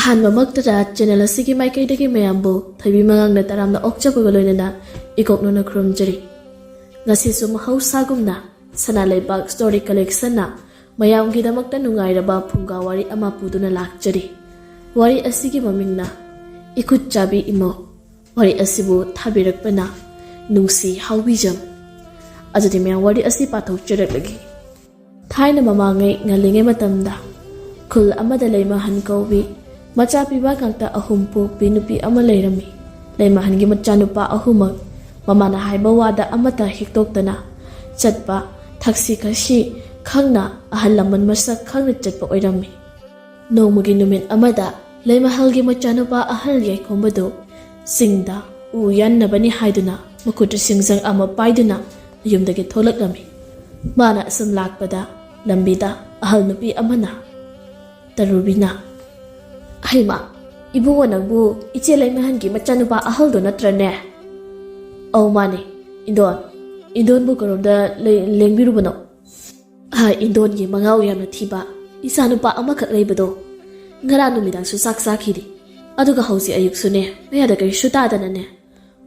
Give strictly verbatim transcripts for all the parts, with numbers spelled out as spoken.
ꯑꯍꯥꯟꯕꯃꯛꯇꯗ channel ꯑꯁꯤꯒꯤ ꯃꯥꯏꯀꯩꯗꯒꯤ ꯃꯌꯥꯝꯕꯨ ꯊꯣꯏꯕꯤ ꯃꯉꯥꯡꯅ ꯇꯔꯥꯝꯅ ꯑꯣꯛꯆꯕꯒ ꯂꯣꯏꯅꯅ ꯏꯀꯣꯛꯅꯅ ꯈꯨꯔꯨꯝꯖꯔꯤ꯫ ꯉꯁꯤꯁꯨ ꯃꯍꯧꯁꯥꯒꯨꯝꯅ ꯁꯅꯥ ꯂꯩꯕꯥꯛ ꯁ꯭ꯇꯣꯔꯤ ꯀꯂꯦꯛꯁꯟꯅ ꯃꯌꯥꯝꯒꯤꯗꯃꯛꯇ ꯅꯨꯡꯉꯥꯏꯔꯕ ꯐꯨꯡꯒꯥ ꯋꯥꯔꯤ ꯑꯃ ꯄꯨꯗꯨꯅ ꯂꯥꯛꯆꯔꯤ꯫ ꯋꯥꯔꯤ ꯑꯁꯤꯒꯤ ꯃꯃꯤꯡꯅ ꯏꯈꯨꯠ ꯆꯥꯕꯤ ꯏꯃꯧ꯫ ꯋꯥꯔꯤ ꯑꯁꯤꯕꯨ ꯊꯥꯕꯤꯔꯛꯄꯅ ꯅꯨꯡꯁꯤ ꯍꯥꯎꯕꯤꯖꯝ꯫ ꯑꯗꯨꯗꯤ ꯃꯌꯥꯝ ꯋꯥꯔꯤ ꯑꯁꯤ ꯄꯥꯊꯣꯛꯆꯔꯛꯂꯒꯦ꯫ ꯊꯥꯏꯅ ꯃꯃꯥꯡꯉꯩ ꯉꯜꯂꯤꯉꯩ ꯃꯇꯝꯗ ꯈꯨꯜ ꯑꯃꯗ ꯂꯩꯃꯍꯟ ꯀꯧꯕꯤ ꯃꯆꯥ ꯄꯤꯕ ꯉꯥꯛꯇ ꯑꯍꯨꯝ ꯄꯣꯛꯄꯤ ꯅꯨꯄꯤ ꯑꯃ ꯂꯩꯔꯝꯃꯤ꯫ ꯂꯩꯃꯍꯟꯒꯤ ꯃꯆꯥꯅꯨꯄꯥ ꯑꯍꯨꯝꯃꯛ ꯃꯃꯥꯅ ꯍꯥꯏꯕ ꯋꯥꯗ ꯑꯃꯠꯇ ꯍꯤꯛꯇꯣꯛꯇꯅ ꯆꯠꯄ, ꯊꯛꯁꯤ ꯈꯥꯁꯤ ꯈꯪꯅ, ꯑꯍꯜ ꯂꯃꯟ ꯃꯁꯛ ꯈꯪꯅ ꯆꯠꯄ ꯑꯣꯏꯔꯝꯃꯤ꯫ ꯅꯣꯡꯃꯒꯤ ꯅꯨꯃꯤꯠ ꯑꯃꯗ ꯂꯩꯃꯍꯜꯒꯤ ꯃꯆꯥꯅꯨꯄꯥ ꯑꯍꯜ ꯌꯥꯏꯈꯣꯝꯕꯗꯨ ꯆꯤꯡꯗ ꯎ ꯌꯥꯟꯅꯕꯅꯤ ꯍꯥꯏꯗꯨꯅ ꯃꯈꯨꯠꯇ ꯁꯤꯡꯖꯪ ꯑꯃ ꯄꯥꯏꯗꯨꯅ ꯃꯌꯨꯝꯗꯒꯤ ꯊꯣꯛꯂꯛꯂꯝꯃꯤ꯫ ꯃꯥꯅ ꯑꯁꯨꯝ ꯂꯥꯛꯄꯗ ꯂꯝꯕꯤꯗ ꯑꯍꯜ ꯅꯨꯄꯤ ꯑꯃꯅ ꯇꯔꯨꯕꯤꯅ, "ꯍꯩꯃꯥ, ꯏꯕꯨꯡꯉꯣ, ꯅꯪꯕꯨ ꯏꯆꯦ ꯂꯩꯃꯍꯟꯒꯤ ꯃꯆꯥꯅꯨꯄꯥ ꯑꯍꯜꯗꯣ ꯅꯠꯇ꯭ꯔꯅꯦ?" "ꯑꯧ, ꯃꯥꯅꯦ꯫ ꯏꯟꯗꯣꯟ, ꯏꯟꯗꯣꯟꯕꯨ ꯀꯔꯣꯝꯗ ꯂꯦꯡꯕꯤꯔꯨꯕꯅꯣ?" "ꯏꯟꯗꯣꯟꯒꯤ ꯃꯉꯥꯎ ꯌꯥꯝꯅ ꯊꯤꯕ ꯏꯆꯥꯅꯨꯄꯥ ꯑꯃꯈꯛ ꯂꯩꯕꯗꯣ ꯉꯔꯥꯡ ꯅꯨꯃꯤꯗꯥꯡꯁꯨ ꯆꯥꯛ ꯆꯥꯈꯤꯗꯦ꯫ ꯑꯗꯨꯒ ꯍꯧꯖꯤꯛ ꯑꯌꯨꯛꯁꯨꯅꯦ, ꯃꯌꯥꯗ ꯀꯔꯤꯁꯨ ꯇꯥꯗꯅꯅꯦ,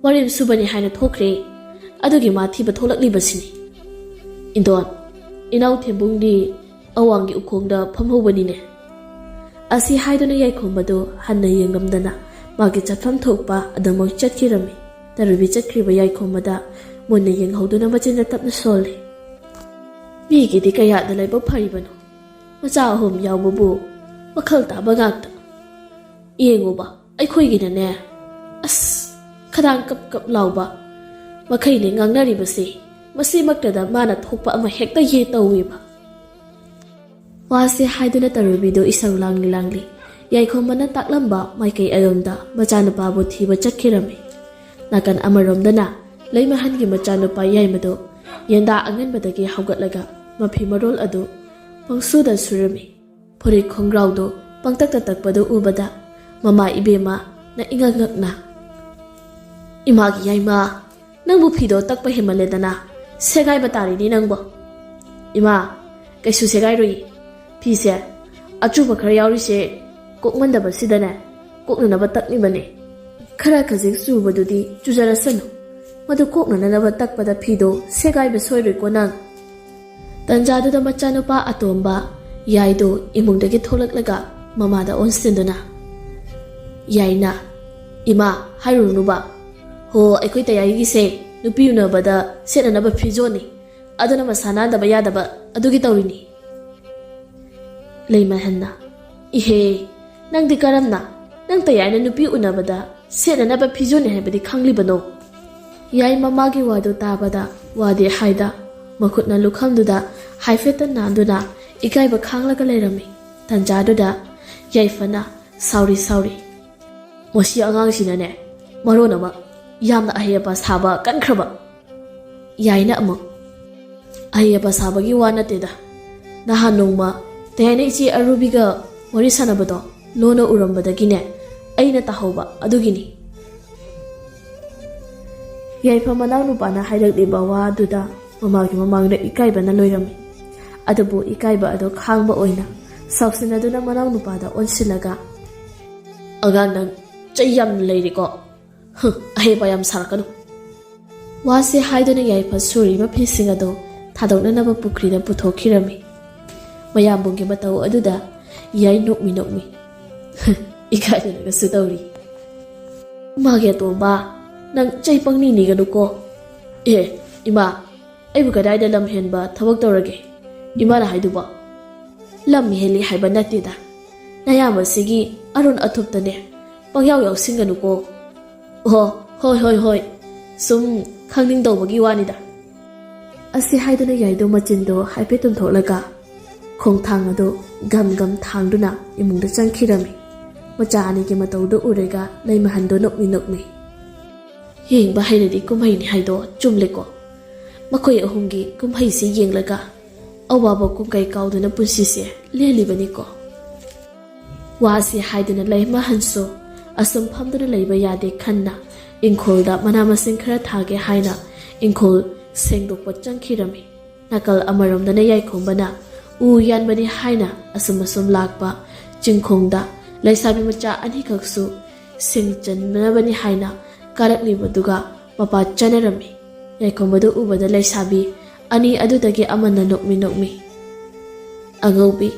ꯋꯥꯔꯦꯝ ꯁꯨꯕꯅꯤ ꯍꯥꯏꯅ ꯊꯣꯛꯈ꯭ꯔꯦ꯫ ꯑꯗꯨꯒꯤ ꯃꯥ ꯊꯤꯕ ꯊꯣꯛꯂꯛꯂꯤꯕꯁꯤꯅꯤ꯫ ꯏꯟꯗꯣꯟ, ꯏꯅꯥꯎ ꯊꯦꯝꯕꯨꯡꯗꯤ ꯑꯋꯥꯡꯒꯤ ꯎꯈꯣꯡꯗ ꯐꯝꯍꯧꯕꯅꯤꯅꯦ꯫" ꯑꯁꯤ ꯍꯥꯏꯗꯨꯅ ꯌꯥꯏꯈꯣꯝꯕꯗꯨ ꯍꯟꯅ ꯌꯦꯡꯉꯝꯗꯅ ꯃꯥꯒꯤ ꯆꯠꯐꯝ ꯊꯣꯛꯄ ꯑꯗꯨꯃꯛ ꯆꯠꯈꯤꯔꯝꯃꯤ꯫ ꯇꯔꯨꯕꯤ ꯆꯠꯈ꯭ꯔꯤꯕ ꯌꯥꯏꯈꯣꯝꯕꯗ ꯃꯨꯟꯅ ꯌꯦꯡꯍꯧꯗꯨꯅ ꯃꯆꯤꯟꯗ ꯇꯞꯅ ꯁꯣꯜꯂꯤ꯫ "ꯃꯤꯒꯤꯗꯤ ꯀꯌꯥꯗ ꯂꯥꯏꯕꯛ ꯐꯔꯤꯕꯅꯣ, ꯃꯆꯥ ꯑꯍꯨꯝ ꯌꯥꯎꯕꯕꯨ ꯋꯥꯈꯜ ꯇꯥꯕ ꯉꯥꯛꯇ꯫ ꯌꯦꯡꯉꯨꯕ, ꯑꯩꯈꯣꯏꯒꯤꯅꯅꯦ, ꯑꯁ, ꯈꯗꯥꯡ ꯀꯞ ꯀꯞ ꯂꯥꯎꯕ ꯃꯈꯩꯅꯦ ꯉꯥꯡꯅꯔꯤꯕꯁꯦ꯫ ꯃꯁꯤꯃꯛꯇꯗ ꯃꯥꯅ ꯊꯣꯛꯄ ꯑꯃ ꯍꯦꯛꯇ ꯌꯦ ꯇꯧꯋꯦꯕ꯫" ꯋꯥꯁꯦ ꯍꯥꯏꯗꯨꯅ ꯇꯔꯨꯕꯤꯗꯨ ꯏꯁꯧ ꯂꯥꯡꯂꯤ ꯂꯥꯡꯂꯤ ꯌꯥꯏꯈꯣꯝꯕꯅ ꯇꯥꯛꯂꯝꯕ ꯃꯥꯏꯀꯩ ꯑꯗꯣꯝꯗ ꯃꯆꯥꯅꯨꯄꯥꯕꯨ ꯊꯤꯕ ꯆꯠꯈꯤꯔꯝꯃꯤ꯫ ꯅꯥꯀꯟ ꯑꯃꯔꯣꯝꯗꯅ ꯂꯩꯃꯍꯟꯒꯤ ꯃꯆꯥꯅꯨꯄꯥ ꯌꯥꯏꯃꯗꯨ ꯌꯦꯟꯗꯥ ꯑꯉꯟꯕꯗꯒꯤ ꯍꯧꯒꯠꯂꯒ ꯃꯐꯤ ꯃꯔꯣꯜ ꯑꯗꯨ ꯄꯪꯁꯨꯗ ꯁꯨꯔꯝꯃꯤ꯫ ꯐꯨꯔꯤꯠ ꯈꯣꯡꯒ꯭ꯔꯥꯎꯗꯨ ꯄꯪꯇꯛꯇ ꯇꯛꯄꯗꯨ ꯎꯕꯗ ꯃꯃꯥ ꯏꯕꯦꯝꯃꯅ ꯏꯉꯛ ꯉꯛꯅ, "ꯏꯃꯥꯒꯤ ꯌꯥꯏꯃ, ꯅꯪꯕꯨ ꯐꯤꯗꯣ ꯇꯛꯄ ꯍꯦꯟꯃꯜꯂꯦꯗꯅ, ꯁꯦꯒꯥꯏꯕ ꯇꯥꯔꯤꯅꯤ ꯅꯪꯕꯣ꯫" "ꯏꯃꯥ, ꯀꯩꯁꯨ ꯁꯦꯒꯥꯏꯔꯣꯏ꯫ ꯐꯤꯁꯦ ꯑꯆꯨꯕ ꯈꯔ ꯌꯥꯎꯔꯤꯁꯦ ꯀꯣꯛꯃꯟꯗꯕꯁꯤꯗꯅꯦ, ꯀꯣꯛꯅꯅꯕ ꯇꯛꯂꯤꯕꯅꯦ꯫ ꯈꯔ ꯈꯖꯤꯛ ꯆꯨꯕꯗꯨꯗꯤ ꯆꯨꯖꯔꯁꯅꯨ, ꯃꯗꯨ ꯀꯣꯛꯅꯅꯕ ꯇꯛꯄꯗ ꯐꯤꯗꯣ ꯁꯦꯒꯥꯏꯕ ꯁꯣꯏꯔꯣꯏꯀꯣ ꯅꯪ꯫ ꯇꯟꯖꯥꯗꯨꯗ ꯃꯆꯥꯅꯨꯄꯥ ꯑꯇꯣꯝꯕ ꯌꯥꯏꯗꯣ ꯏꯃꯨꯡꯗꯒꯤ ꯊꯣꯛꯂꯛꯂꯒ ꯃꯃꯥꯗ ꯑꯣꯟꯁꯤꯟꯗꯨꯅ, ꯌꯥꯏꯅ, "ꯏꯃꯥ, ꯍꯥꯏꯔꯨꯔꯅꯨꯕ꯫ ꯍꯣ, ꯑꯩꯈꯣꯏ ꯇꯌꯥꯏꯒꯤꯁꯦ ꯅꯨꯄꯤ ꯎꯅꯕꯗ ꯁꯦꯠꯅꯅꯕ ꯐꯤꯖꯣꯜꯅꯤ, ꯑꯗꯨꯅ ꯃꯁꯥ ꯅꯥꯟꯗꯕ ꯌꯥꯗꯕ ꯑꯗꯨꯒꯤ ꯇꯧꯔꯤꯅꯤ"꯫ ꯂꯩꯃꯍꯟꯅ, "ꯏꯍꯦ, ꯅꯪꯗꯤ ꯀꯔꯝꯅ ꯅꯪ ꯇꯌꯥꯏꯅ ꯅꯨꯄꯤ ꯎꯅꯕꯗ ꯁꯦꯠꯅꯅꯕ ꯐꯤꯖꯣꯜꯅꯤ ꯍꯥꯏꯕꯗꯤ ꯈꯪꯂꯤꯕꯅꯣ?" ꯌꯥꯏ ꯃꯃꯥꯒꯤ ꯋꯥꯗꯨ ꯇꯥꯕꯗ ꯋꯥꯗꯤ ꯍꯥꯏꯗ, ꯃꯈꯨꯠꯅ ꯂꯨꯈꯝꯗꯨꯗ ꯍꯥꯏꯐꯦꯠꯇ ꯅꯥꯟꯗꯨꯅ ꯏꯀꯥꯏꯕ ꯈꯥꯡꯂꯒ ꯂꯩꯔꯝꯃꯤ꯫ ꯇꯟꯖꯥꯗꯨꯗ ꯌꯥꯏꯐꯅ, "ꯁꯥꯎꯔꯤ, ꯁꯥꯎꯔꯤ꯫ ꯃꯁꯤ ꯑꯉꯥꯡꯁꯤꯅꯅꯦ ꯃꯔꯣꯟ ꯑꯃ ꯌꯥꯝꯅ ꯑꯍꯩ ꯑꯄꯥ ꯁꯥꯕ ꯀꯟꯈ꯭ꯔꯕ"꯫ ꯌꯥꯏꯅ ꯑꯃꯨꯛ, "ꯑꯍꯩ ꯑꯄꯥ ꯁꯥꯕꯒꯤ ꯋꯥ ꯅꯠꯇꯦꯗ꯫ ꯅꯍꯥꯟ ꯅꯣꯡꯃ ꯇꯌꯥꯏꯅ ꯏꯆꯦ ꯑꯔꯨꯕꯤꯒ ꯋꯥꯔꯤ ꯁꯥꯟꯅꯕꯗꯣ ꯂꯣꯟꯅ ꯎꯔꯝꯕꯗꯒꯤꯅꯦ ꯑꯩꯅ ꯇꯥꯍꯧꯕ ꯑꯗꯨꯒꯤꯅꯤ"꯫ ꯌꯥꯏꯐ ꯃꯅꯥꯎꯅꯨꯄꯥꯅ ꯍꯥꯏꯔꯛꯂꯤꯕ ꯋꯥꯗꯨꯗ ꯃꯃꯥꯒꯤ ꯃꯃꯥꯡꯗ ꯏꯀꯥꯏꯕꯅ ꯂꯣꯏꯔꯝꯃꯤ꯫ ꯑꯗꯨꯕꯨ ꯏꯀꯥꯏꯕ ꯑꯗꯨ ꯈꯥꯡꯕ ꯑꯣꯏꯅ ꯁꯥꯎꯁꯤꯟꯅꯗꯨꯅ ꯃꯅꯥꯎꯅꯨꯄꯥꯗ ꯑꯣꯟꯁꯤꯜꯂꯒ, "ꯑꯉꯥꯡ ꯅꯪ ꯆꯩ ꯌꯥꯝꯅ ꯂꯩꯔꯦꯀꯣ꯫ ꯍꯨꯝ, ꯑꯍꯩ ꯑꯄꯥ ꯌꯥꯝ ꯁꯥꯔꯛꯀꯅꯨ"꯫ ꯋꯥꯁꯦ ꯍꯥꯏꯗꯨꯅ ꯌꯥꯏꯐ ꯁꯨꯔꯤꯕ ꯐꯤꯁꯤꯡ ꯑꯗꯨ ꯊꯥꯗꯣꯛꯅꯅꯕ ꯄꯨꯈ꯭ꯔꯤꯗ ꯄꯨꯊꯣꯛꯈꯤꯔꯝꯃꯤ꯫ ꯃꯌꯥꯝꯕꯨꯡꯒꯤ ꯃꯇꯧ ꯑꯗꯨꯗ ꯌꯥꯏ ꯅꯣꯛꯃꯤ ꯅꯣꯛꯃꯤ꯫ "ꯏꯀꯥꯏꯗꯅꯒꯁꯨ ꯇꯧꯔꯤ꯫ ꯃꯥꯒꯤ ꯑꯇꯣꯝꯕ, ꯅꯪ ꯆꯩ ꯄꯪꯅꯤ ꯅꯤꯒꯅꯨꯀꯣ"꯫ "ꯑꯦ, ꯏꯃꯥ, ꯑꯩꯕꯨ ꯀꯗꯥꯏꯗ ꯂꯝ ꯍꯦꯟꯕ ꯊꯕꯛ ꯇꯧꯔꯒꯦ ꯏꯃꯥꯅ ꯍꯥꯏꯗꯨꯕꯣ?" "ꯂꯝ ꯍꯦꯜꯂꯤ ꯍꯥꯏꯕ ꯅꯠꯇꯦꯗ, ꯅꯌꯥꯝꯕꯁꯤꯒꯤ ꯑꯔꯨꯟ ꯑꯊꯨꯞꯇꯅꯦ ꯄꯪꯌꯥꯎ ꯌꯥꯎꯁꯤꯟꯒꯅꯨꯀꯣ"꯫ "ꯑꯣ, ꯍꯣꯏ, ꯍꯣꯏ, ꯍꯣꯏ, ꯁꯨꯝ ꯈꯪꯅꯤꯡ ꯇꯧꯕꯒꯤ ꯋꯥꯅꯤꯗ"꯫ ꯑꯁꯤ ꯍꯥꯏꯗꯨꯅ ꯌꯥꯏꯗꯣ ꯃꯆꯤꯟꯗꯣ ꯍꯥꯏꯐꯦꯠ ꯇꯨꯝꯊꯣꯛꯂꯒ ꯈꯣꯡꯊꯥꯡ ꯑꯗꯨ ꯒꯝ ꯒꯝ ꯊꯥꯡꯗꯨꯅ ꯏꯃꯨꯡꯗ ꯆꯪꯈꯤꯔꯝꯃꯤ꯫ ꯃꯆꯥ ꯑꯅꯤꯒꯤ ꯃꯇꯧꯗꯨ ꯎꯔꯒ ꯂꯩꯃꯍꯟꯗꯣ ꯅꯣꯛꯃꯤ ꯅꯣꯛꯃꯤ꯫ "ꯌꯦꯡꯕ ꯍꯩꯔꯗꯤ ꯀꯨꯝꯍꯩꯅꯤ ꯍꯥꯏꯗꯣ ꯆꯨꯝꯂꯦꯀꯣ꯫ ꯃꯈꯣꯏ ꯑꯍꯨꯝꯒꯤ ꯀꯨꯝꯍꯩꯁꯤ ꯌꯦꯡꯂꯒ ꯑꯋꯥꯕ ꯀꯨꯝꯀꯩ ꯀꯥꯎꯗꯨꯅ ꯄꯨꯟꯁꯤꯁꯦ ꯂꯦꯜꯂꯤꯕꯅꯤꯀꯣ"꯫ ꯋꯥꯁꯤ ꯍꯥꯏꯗꯨꯅ ꯂꯩꯃꯍꯟꯁꯨ ꯑꯁꯨꯝ ꯐꯝꯗꯨꯅ ꯂꯩꯕ ꯌꯥꯗꯦ ꯈꯟꯅ ꯏꯪꯈꯣꯜꯗ ꯃꯅꯥ ꯃꯁꯤꯡ ꯈꯔ ꯊꯥꯒꯦ ꯍꯥꯏꯅ ꯏꯪꯈꯣꯜ ꯁꯦꯡꯗꯣꯛꯄ ꯆꯪꯈꯤꯔꯝꯃꯤ꯫ ꯅꯥꯀꯜ ꯑꯃꯔꯣꯝꯗꯅ ꯌꯥꯏꯈꯣꯝꯕꯅ ꯎ ꯌꯥꯟꯕꯅꯤ ꯍꯥꯏꯅ ꯑꯁꯨꯝ ꯑꯁꯨꯝ ꯂꯥꯛꯄ ꯆꯤꯡꯈꯣꯡꯗ ꯂꯩꯁꯥꯕꯤ ꯃꯆꯥ ꯑꯅꯤꯈꯛꯁꯨ ꯁꯤꯡ ꯆꯟꯅꯕꯅꯤ ꯍꯥꯏꯅ ꯀꯥꯔꯛꯂꯤꯕꯗꯨꯒ ꯃꯄꯥ ꯆꯥꯅꯔꯝꯃꯤ꯫ ꯌꯥꯏꯈꯣꯝꯕꯗꯨ ꯎꯕꯗ ꯂꯩꯁꯥꯕꯤ ꯑꯅꯤ ꯑꯗꯨꯗꯒꯤ ꯑꯃꯅ ꯅꯣꯛꯃꯤ ꯅꯣꯛꯃꯤ꯫ ꯑꯉꯧꯕꯤ,